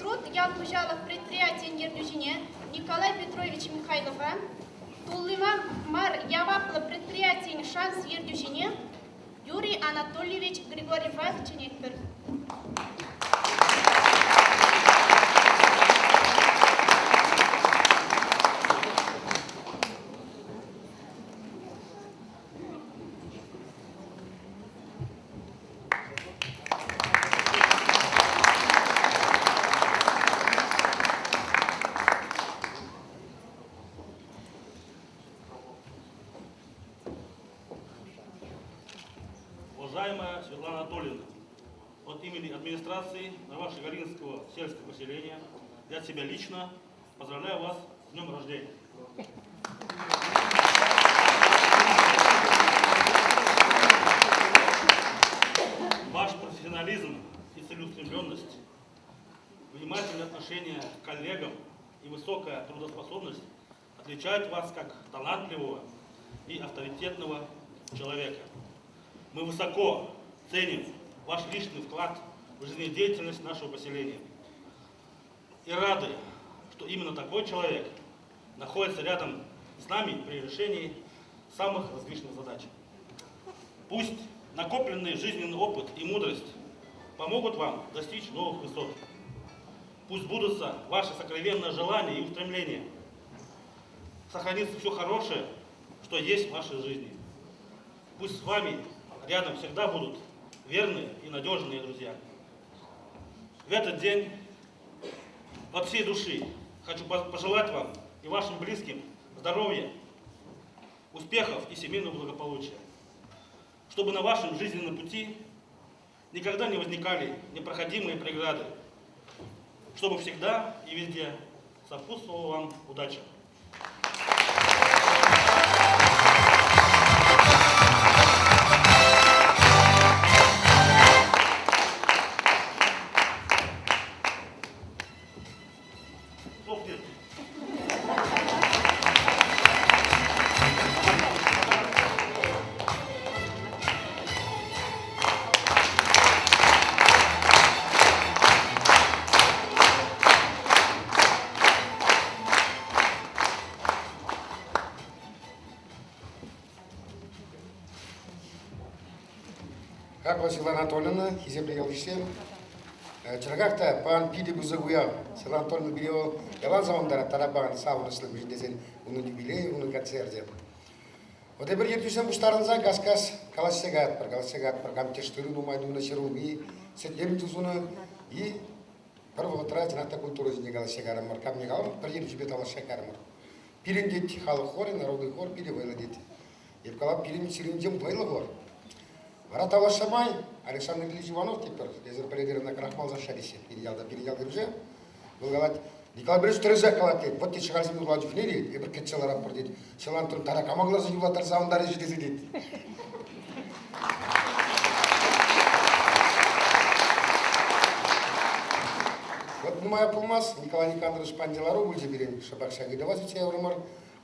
Труд ял хуҫалӑх предприятийӗн ертӳҫине Николай Петрович Михайлова, тулли мар яваплӑ предприятийӗн Шанс ертӳҫине Юрий Анатольевич Григорьева чӗнетпӗр. Уважаемая Светлана Анатольевна, от имени администрации Новошигалинского сельского поселения я себя лично поздравляю вас с днем рождения. Ваш профессионализм и целеустремленность, внимательное отношение к коллегам и высокая трудоспособность отличают вас как талантливого и авторитетного человека. Мы высоко ценим ваш личный вклад в жизнедеятельность нашего поселения и рады, что именно такой человек находится рядом с нами при решении самых различных задач. Пусть накопленный жизненный опыт и мудрость помогут вам достичь новых высот. Пусть будутся ваши сокровенные желания и устремления. Сохранится все хорошее, что есть в вашей жизни. Пусть с вами рядом всегда будут верные и надежные друзья. В этот день от всей души хочу пожелать вам и вашим близким здоровья, успехов и семейного благополучия. Чтобы на вашем жизненном пути никогда не возникали непроходимые преграды, чтобы всегда и везде сопутствовала вам удача. Слов нет. Хаклӑ Светлана Анатольевна, хисеплӗ ял-йышсем, чӑнахах та паян питӗ пысӑк уяв. Светлана Анатольевна пире вӑл ялан савӑнтарать, тата паян савӑнӑҫлӑ мӗншӗн тесен унӑн юбилейӗ, унӑн концерчӗ. Вот эпир ертӳҫӗсем пуҫтарӑнса кас-кас калаҫса каятпӑр, калаҫса каятпӑр. Кам тӗш тырӑ нумай тунӑ, ҫӗрулми, сӗтлем тусунӑ. И пӗр вӑхӑтра чӑнах та культура ҫине калаҫса карӑмӑр. Камне калӑм, пӗр ертӳҫӗпе тавлашса карӑмӑр. Пирӗн тет халӑх хорӗ, народный хор питӗ вӑйлӑ тет. Эп калап, пирӗн сирӗнтен вӑйлӑ хор. Вара тавлашса май Александр Ильич Иванов тетпӗр, эсир пӗлетӗр ӑна крахмал Саша теҫҫӗ, пирӗн ялта, пирӗн ял кӗрӳшӗ. Вӑл калать, Николай Борисович тӗрӗсех калать тет, вот тет шӑхальсем юрланӑ чухне тет, эпир кӗтсе ларатпӑр тет, Ҫӑлан тара кама кӑларса юрлаттарса савӑнтарӗ-ши тесе тет. Вот нумая пулмасть Николай Никандрович Пантелару пулчӗ пирӗн, шӑпах ҫак ыйтӑва сӳтсе яврӑмӑр.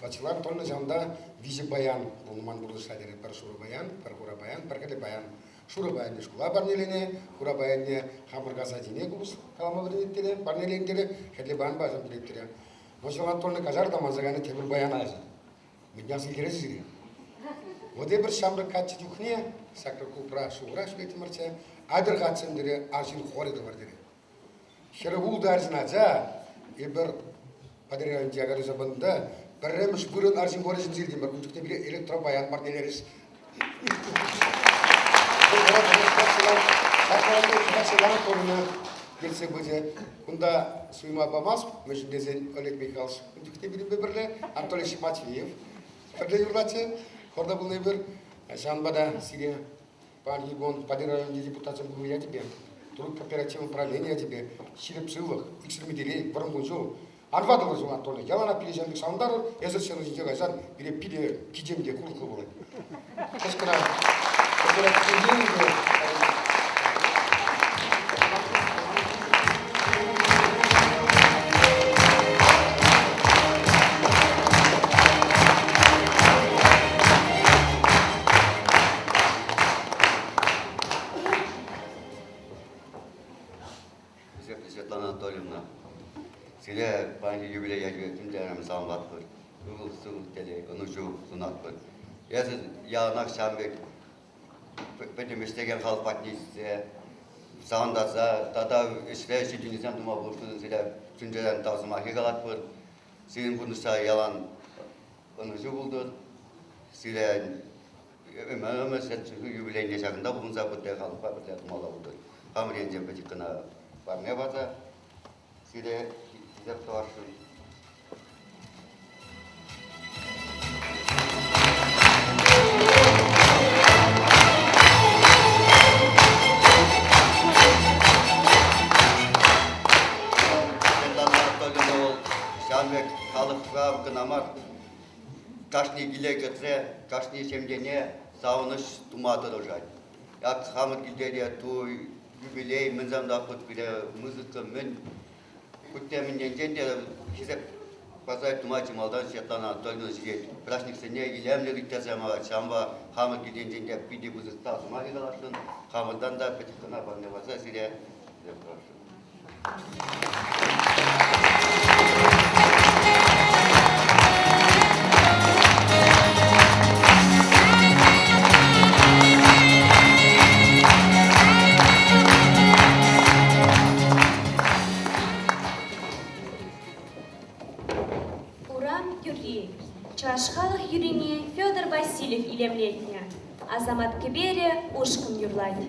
Вачилан тонна ҫавӑнта виҫӗ баян пулнӑ ман пурнӑҫра терӗ. Пӗр шурӑ баян, пӗр хура баян, пӗр хӗрлӗ баян. Шурӑ баянне шкула парнеленӗ, хура баянне хамӑр касатине купӑс калама вӗренет терӗ, парнеленӗ терӗ, хӗрлӗ баянпа асан килет терӗ. Вӑл Анатольевна каҫар та манса кайнӑ тепӗр баяна аса. Мӗн аса илтерес сире? Вот эпир ҫамрӑк каччӑ чухне сакӑр клубра шывра ҫӳреттӗмӗрччӗ, атьӑр хатсем терӗ, арҫын хорӗ тӑвар терӗ. 46 арҫын ача эпир Патӑрьел районӗнчи Агаруса пынӑ пӗрремӗш вырӑн арҫын хорӗ ҫӗнсе илтӗмӗр. Ун чухне пире электропаян парнелерӗҫ. Ертсе пычӗ. Кунта суйма памасть, мӗншӗн тесен Олег Михайлович ун чухне пирӗнпе пӗрле, Анатолий Матвеев пӗрле юрлатчӗ. Хорта пулнӑ эпир. Ҫавӑнпа та сире Паянхи кун Патӑрьел районӗнчи депутатсен пухӑвӗ ячӗпе, Труд кооперативӗн правлени ячӗпе ҫирӗп сывлӑх, иксӗлми телей, вӑрӑм кун-ҫул. Ан ватӑлӑр ҫул, Анатолий, яланах пире ҫавӑн пек савӑнтарӑр, эсӗр ҫӗр ҫинче кайсан пире питӗ кичем те хурлӑхлӑ пулать. Кӑшкӑра Светлана Анатольевна, сире паянхи юбилей ячӗпе чун-чӗререн саламлатпӑр. Ывӑл, сывлӑх, телей, ӑнӑҫу сунатпӑр. Эсӗ яланах ҫавӑн пек пӗтӗм ӗҫлекен халӑх патне ҫитсе савӑнтарса тата ӗҫре ҫитӗнӳсем тума пулӑшнӑшӑн сире чун-чӗререн тав сӑмахӗ калатпӑр. Сирӗн пурнӑҫра ялан ӑнӑҫу пултӑр. Сире ӗмӗр юбилейне ҫакӑнта пухӑнса пӗрле халӑхпа пӗрле тумалла пултӑр. Хамӑр енчен пӗчӗк кӑна парне парса сире хисеп тӑвасшӑн. Светлана Анатольевна вӑл ҫавӑн пек халӑхра кӑна мар, кашни киле кӗрсе кашни ҫемьене савӑнӑҫ тума тӑрӑшать. Ак хамӑр килте те туй, юбилей мӗнсем та хуть пире музыка мӗн хуть те мӗн енчен те хисеп парса тума чи малтан Светлана Анатольевна ҫитет. Праҫниксене илемлӗ ирттерсе ямалать. Ҫавӑнпа хамӑр килтенчен те питӗ пысӑк тав сӑмахӗ каласшӑн. Хамӑртан та пӗчӗк кӑна парне парса сире хисеп тӑвасшӑн. Урам юрри. Чӑваш халӑх юррине Федор Васильев илемлетнӗ. Асамат кӗперӗ ушкӑн юрлать.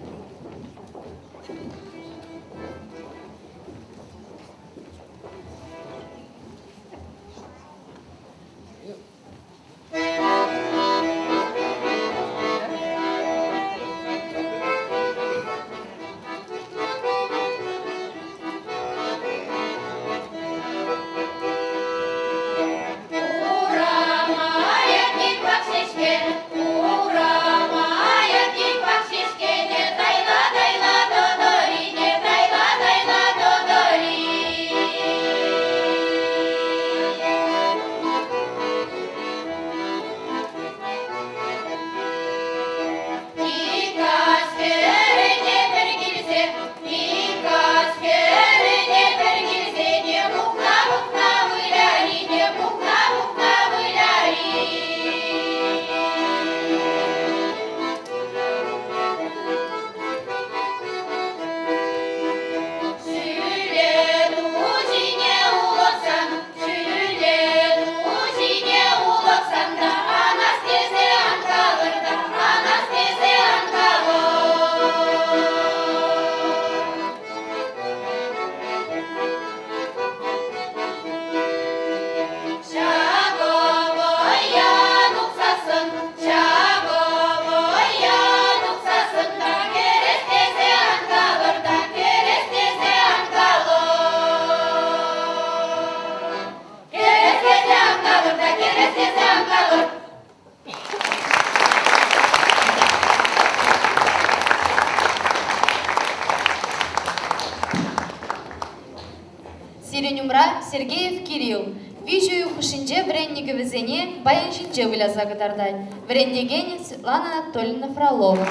Сирӗн умра Сергеев Кирилл. Виҫ уйӑх хушшинче вӗреннӗ кӗвӗсене баян ҫинче выляса кӑтартать. Вӗрентекенӗ Светлана Анатольевна Фролова.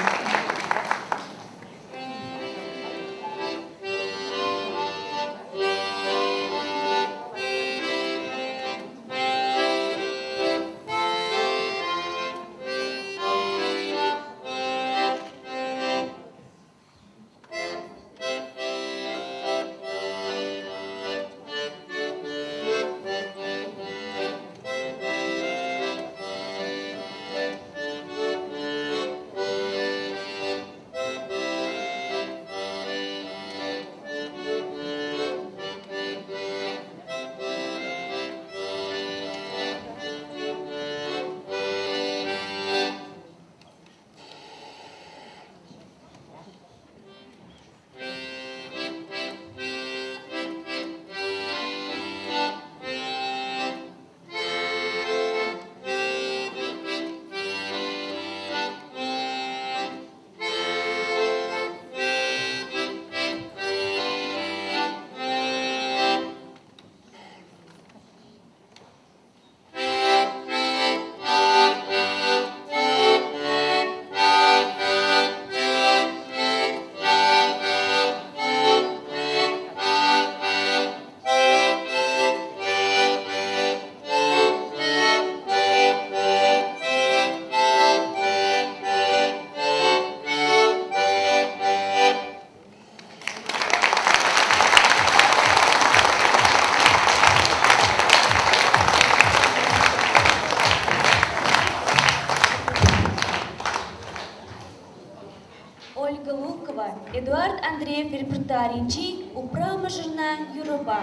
репертуарӗнчи Упра мӑшӑрна юрӑпа.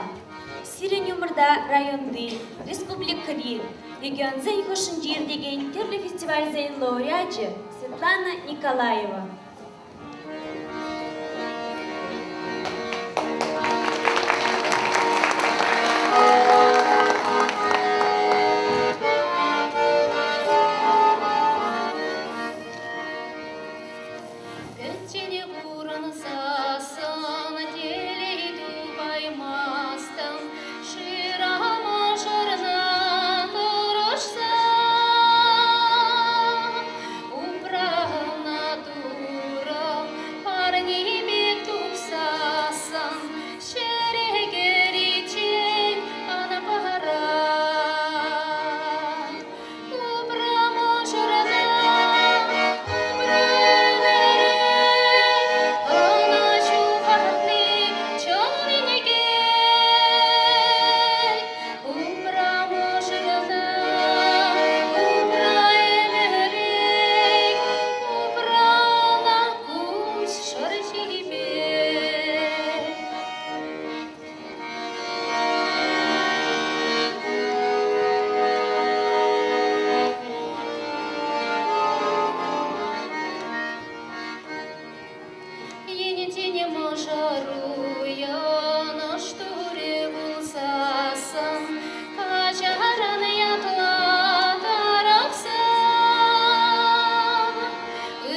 Сирӗн умӑрта районти, республикӑри, регионсен хушшинче иртекен тӗрлӗ фестивальсен лауреачӗ Светлана Николаева. Пӗччен пурӑнсассӑн телей тупаймастӑн, шырама шырна тӑрӑшса. Упрана Турӑ парни пек тупсассӑн, ҫӗре кӗриччен ан парах. Упра мӑшӑрна, упра ӗмӗре, ӑна ҫухатни чӑн инкек. Упра мӑшӑрна, упра ӗмӗре, упра ӑна куҫ шӑрҫи пек. Енчен мӑшӑру йӑнӑш турӗ пулсассӑн, каҫаран ятла тарӑхсан,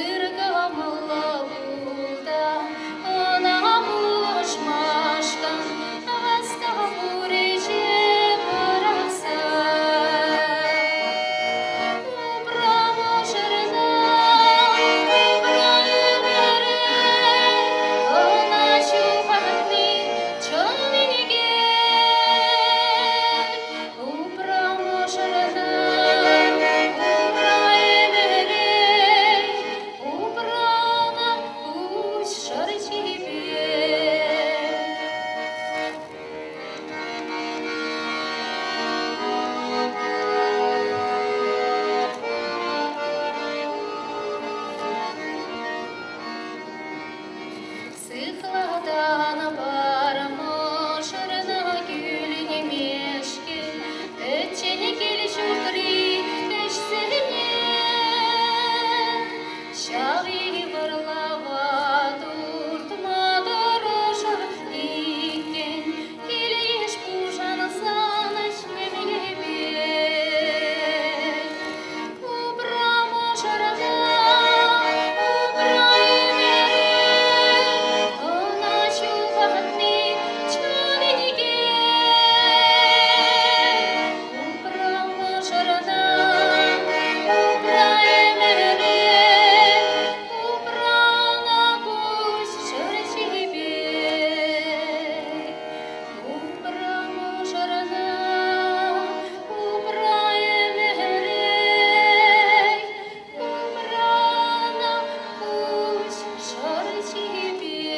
ыр кӑмӑллӑ пул та ӑна пулӑшмашкӑн васка пур ӗҫе пӑрахса. Упра мӑшӑрна, упра ӗмӗре, ӑна ҫухатни чӑн инкек. Упра мӑшӑрна, упра ӗмӗре, упрана куҫ шӑрҫипе. Сыхлатан пар мӑшӑрна кӳлӗнмешкӗн пӗччен кил-ҫуртри ӗҫсене. Ҫав йывӑрлава туртма тӑрӑшӑр иккен, кил-йыш пушансан ҫемьепе. Упра мӑшӑрна, упра ӗмӗре, ӑна ҫухатни чӑн инкек. Упра мӑшӑрна, упра ӗмӗре, упра ӑна куҫ шӑрҫи пек. Упра мӑшӑрна, упра ӗмӗре, упра ӑна куҫ шӑрҫи пек.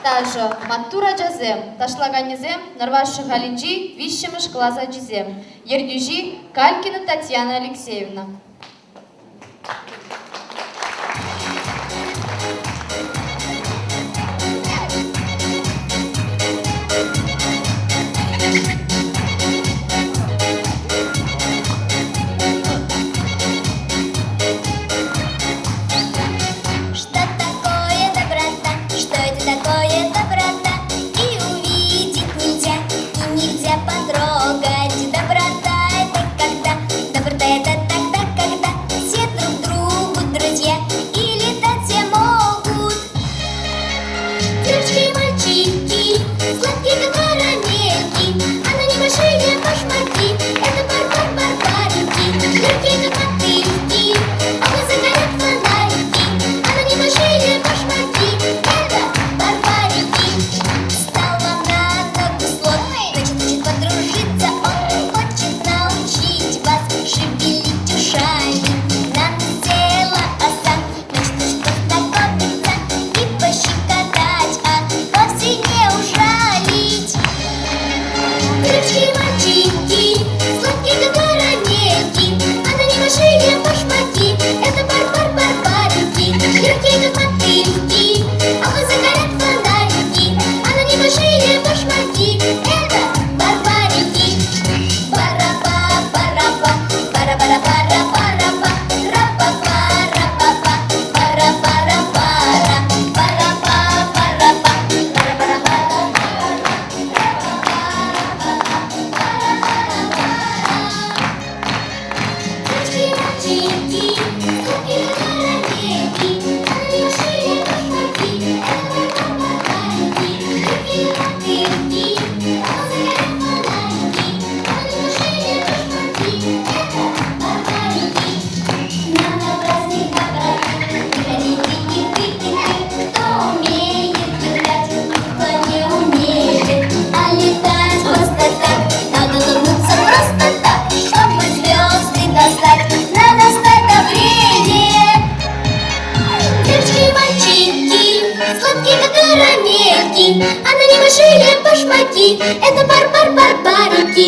Ташӑ, маттур ачасем, ташлаканӗсем Нӑрваш Шӑхалӗнчи виҫҫӗмӗш класс ачисем, ертӳҫи Калькина Татьяна Алексеевна. Что такое доброта? Что это такое доброта? И увидеть нельзя, и нельзя потрогать. Доброта это когда? Доброта это тогда, когда.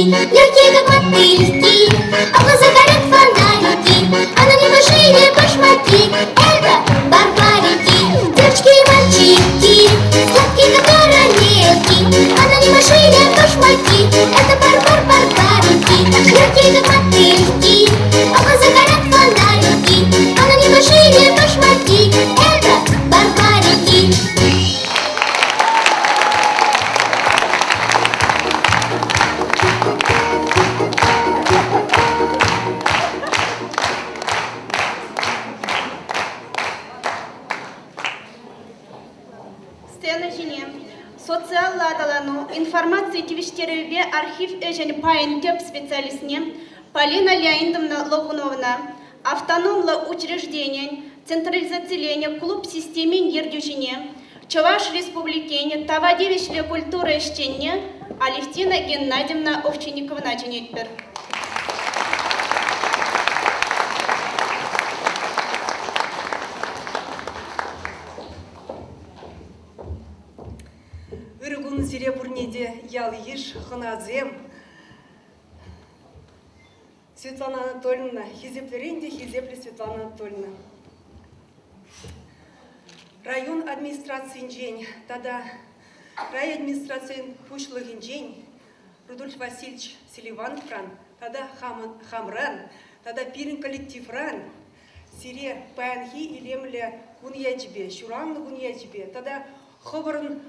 легкие, как мотыльки, а в глазах горят фонарики, а на них большие башмаки. Это барбарики, девочки и мальчики, сладкие, как карамельки, а на них большие башмаки. Это барбар-барбарики, легкие, как мотыльки, а в глазах горят фонарики, а на них большие башмаки. Это барбарики. Сцена ҫине социаллӑ аталану, информаци тивӗҫтерӗвӗпе архив ӗҫӗн пайӗн тӗп специалистне Полина Леонидовна Логуновӑна, автономлӑ учрежденин централизациленӗ клуб системин ертӳҫине, Чӑваш Республикин тава тивӗҫлӗ культура ӗҫченне Алевтина Геннадьевна Овчинниковӑна чӗнетпӗр. Ырӑ кун сире пурне те, ял-йыш, хӑнасем. Светлана Анатольевна, хисеплӗрен те хисеплӗ Светлана Анатольевна. Район администрацийӗнчен тата райадминистрацийӗн пуҫлӑхӗнчен Рудольф Васильевич Селивановран тата хамран тата пирӗн коллективран сире паянхи илемлӗ кун ячӗпе, ҫуралнӑ кун ячӗпе тата хӑвӑрӑн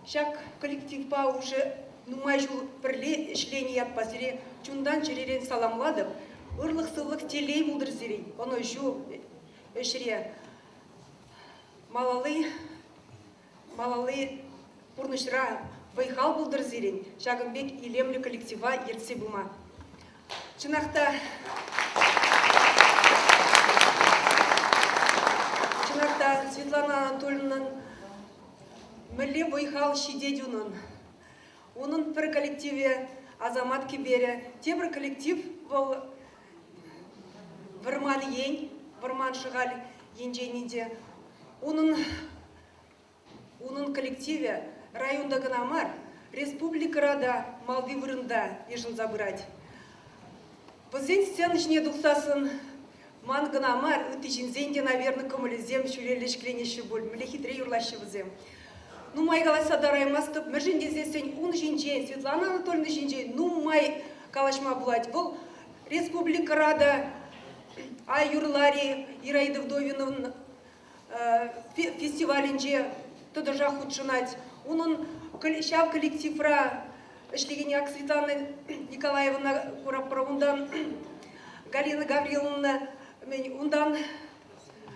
ҫак коллективпа уже нумай ҫул пӗрле ӗҫленӗ ятпа сире чунтан-чӗререн саламлатӑп. Ырлӑх-сывлӑх, телей пултӑр сирӗн, ӑнӑҫу ӗҫре. Малалли, малалли пурнӑҫра вӑй-хал пултӑр сирӗн, ҫакӑн пек илемлӗ коллектива ертсе пыма. Чӑнах та, чӑнах та Светлана Анатольевнӑн мӗнле вӑй-хал ҫитет унӑн. Унӑн пӗр коллективӗ Асамат кӗперӗ, тепӗр коллектив вӑл Вӑрман ен, Вӑрман Шӑхаль енчен ӗнтӗ. Унӑн Унӑн коллективӗ районта кӑна мар, республикӑра та малти вырӑнта йышӑнса пырать. Вӗсен сцена ҫине тухсассӑн ман кӑна мар, ытти ҫынсен те, наверное, кӑмӑлӗсем ҫӳлелле ҫӗкленеҫҫӗ пуль. Мӗнле хитре юрлаҫҫӗ вӗсем. Нумай калаҫса тараймастӑп, мӗншӗн тесессӗн ун ҫинчен, Светлана Анатольевна ҫинчен нумай калаҫма пулать. Вӑл республикӑра та Ай юрлари Ираида Вдовиновна фестивалӗнче тӑтӑшах хутшӑнать. Унӑн ҫав коллективра ӗҫлекен ак Светлана Николаевна кураппӑр, унтан Галина Гавриловна, унтан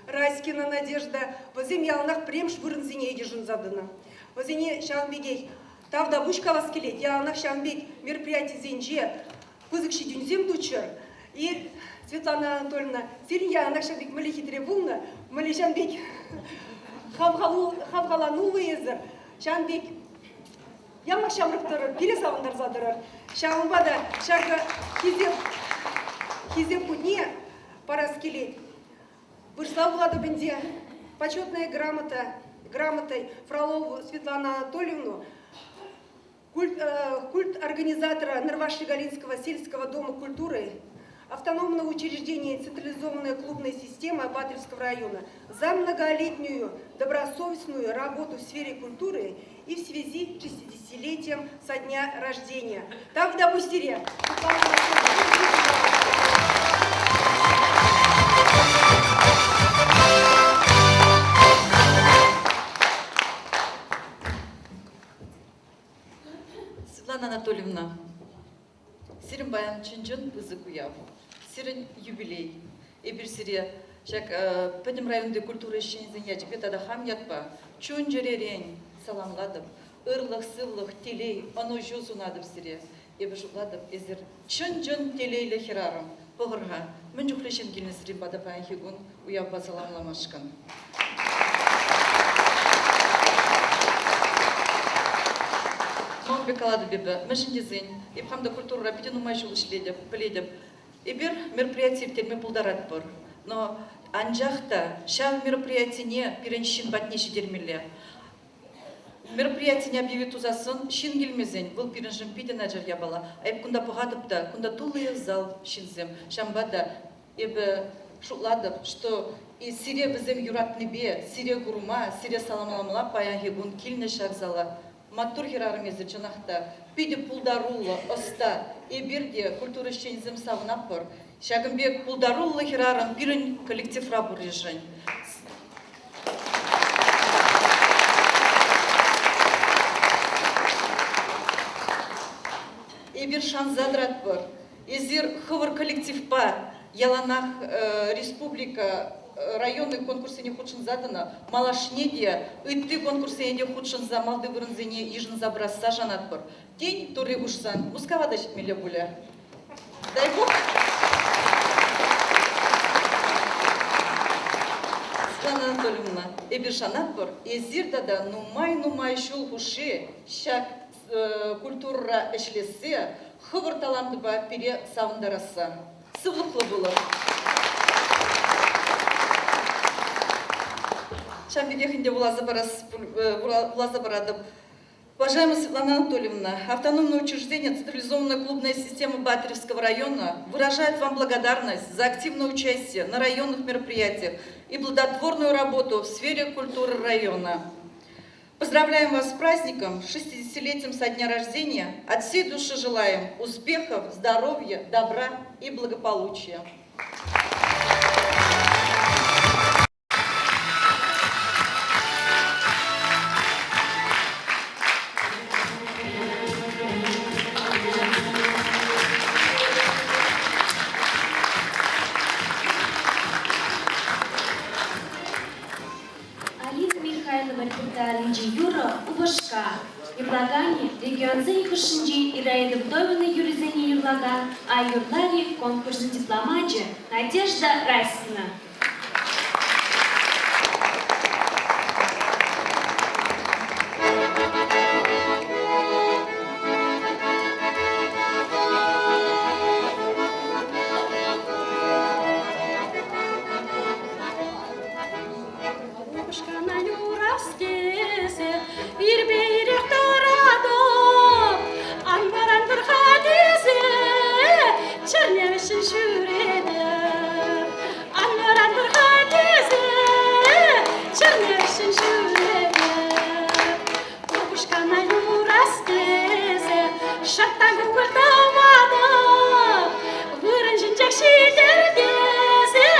Раськина Надежда. Вӗсем яланах пӗрремӗш вырӑнсене йышӑнса тӑнӑ. Вӗсене ҫавӑн пекех тавтапуҫ калас килет. Яланах ҫавӑн пек мероприятисенче пысӑк ҫитӗнӳсем туччӑр. И, Светлана Анатольевна, сирӗн яланах ҫав пек мӗнле хитре пулнӑ, мӗнле ҫавӑн пек хавхалануллӑ эсӗр, ҫавӑн пек яланах ҫамрӑк тӑрӑр, пире савӑнтарса тӑрӑр. Ҫавӑнпа та ҫакӑ хисеп, хисеп хутне парас килет. Вырӑсла вулатӑп ӗнтӗ. Почетная грамота, грамотой Фролову Светлану Анатольевну Культ, культ организатора Норваш-Шигалинского сельского дома культуры, автономного учреждения централизованная клубная система Батыревского района за многолетнюю добросовестную работу в сфере культуры и в связи с 60-летием со дня рождения. Тавтапуҫ сире! Светлана Анатольевна, сирӗн паян чӑн-чӑн пысӑк уяв. Сирӗн юбилей. Эпир сире ҫак пӗтӗм районти культура ӗҫченӗсен ячӗпе тата хам ятпа чун-чӗререн саламлатӑп. Ырлӑх, сывлӑх, телей, ӑнӑҫу сунатӑп сире. Эпӗ шутлатӑп, эсир чӑн-чӑн телейлӗ хӗрарӑм. Пӑхӑр-ха, мӗн чухлӗ ҫын килнӗ сирӗн пата паянхи кун уявпа саламламашкӑн. Ман пек калатӑп эпӗ, мӗншӗн тесен эп хам та культурӑра питӗ нумай ҫул ӗҫлетӗп, пӗлетӗп. Эпир мероприяти ирттерме пултаратпӑр, но анчах та ҫав мероприятине пирӗн ҫын патне ҫитермелле. Мероприятине объявить тусассӑн ҫын килмесен вӑл пирӗншӗн питӗ начар япала. А эп кунта пӑхатӑп та, кунта тулли зал ҫынсем. Ҫавӑнпа та эпӗ шутлатӑп, что и сире вӗсем юратнипе, сире курма, сире саламламала паянхи кун килнӗ ҫак зала. Маттур хӗрарӑм эсӗ чӑнах та. Питӗ пултаруллӑ, ӑста. Эпир те, культура ӗҫченӗсем, савӑнатпӑр. Ҫакӑн пек пултаруллӑ хӗрарӑм пирӗн коллективра пурришӗн. Эпир шанса тӑратпӑр. Эсир хӑвӑр коллективпа яланах республика, районный конкурссене хутшӑнса тӑнӑ, малашне те ытти конкурссене те хутшӑнса малти вырӑнсене йышӑнса пырасса шанатпӑр. Тен, Турри хушсан, Мускава та ҫитмелле пулӗ. Дай бог. Светлана Анатольевна, эпир шанатпӑр, эсир тата нумай-нумай ҫул хушши ҫак культурӑра ӗҫлессе, хӑвӑр талантӑпа пире савӑнтарасса. Сывлӑхлӑ пулӑр. Ҫавӑн пекех ӗнтӗ вуласа парас, вуласа паратӑп. Уважаемая Светлана Анатольевна, автономное учреждение «Централизованная клубная система Батыревского района» выражает вам благодарность за активное участие на районных мероприятиях и плодотворную работу в сфере культуры района. Поздравляем вас с праздником, 60-летием со дня рождения. От всей души желаем успехов, здоровья, добра и благополучия. Алина Михайлова репертуарӗнчи юрӑ «Упӑшка» юрлаканӗ регионсен хушшинчи Ираида Вдовина юррисене юрлакан «Ай юрлар-и» конкурсӑн дипломачӗ Надежда Раськина. Упӑшкана юрас тесе ирпе ирех тӑратӑп. Ан варантӑр-ха тесе чӗрне вӗҫҫӗн ҫӳретӗп. Ан варантӑр-ха тесе чӗрне вӗҫҫӗн ҫӳретӗп. Упӑшкана юрас тесе шӑрттан кукӑль тӑватӑп. Вырӑн ҫинчех ҫитер тесе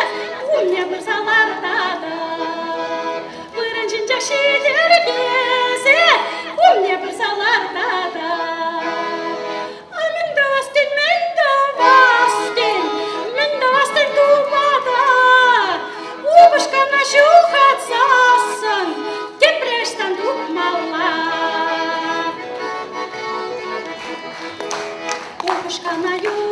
умне пырса лартатӑп. Вырӑн ҫинчех ҫитер тесе умне пырса лартатӑп. Мӗн тӑвас тен, мӗн тӑвас тен, мӗн тӑвас тен тупата. Упӑшкана ҫухатсассӑн тепре ӑҫтан тупмалла? Упӑшкана юратсассӑн.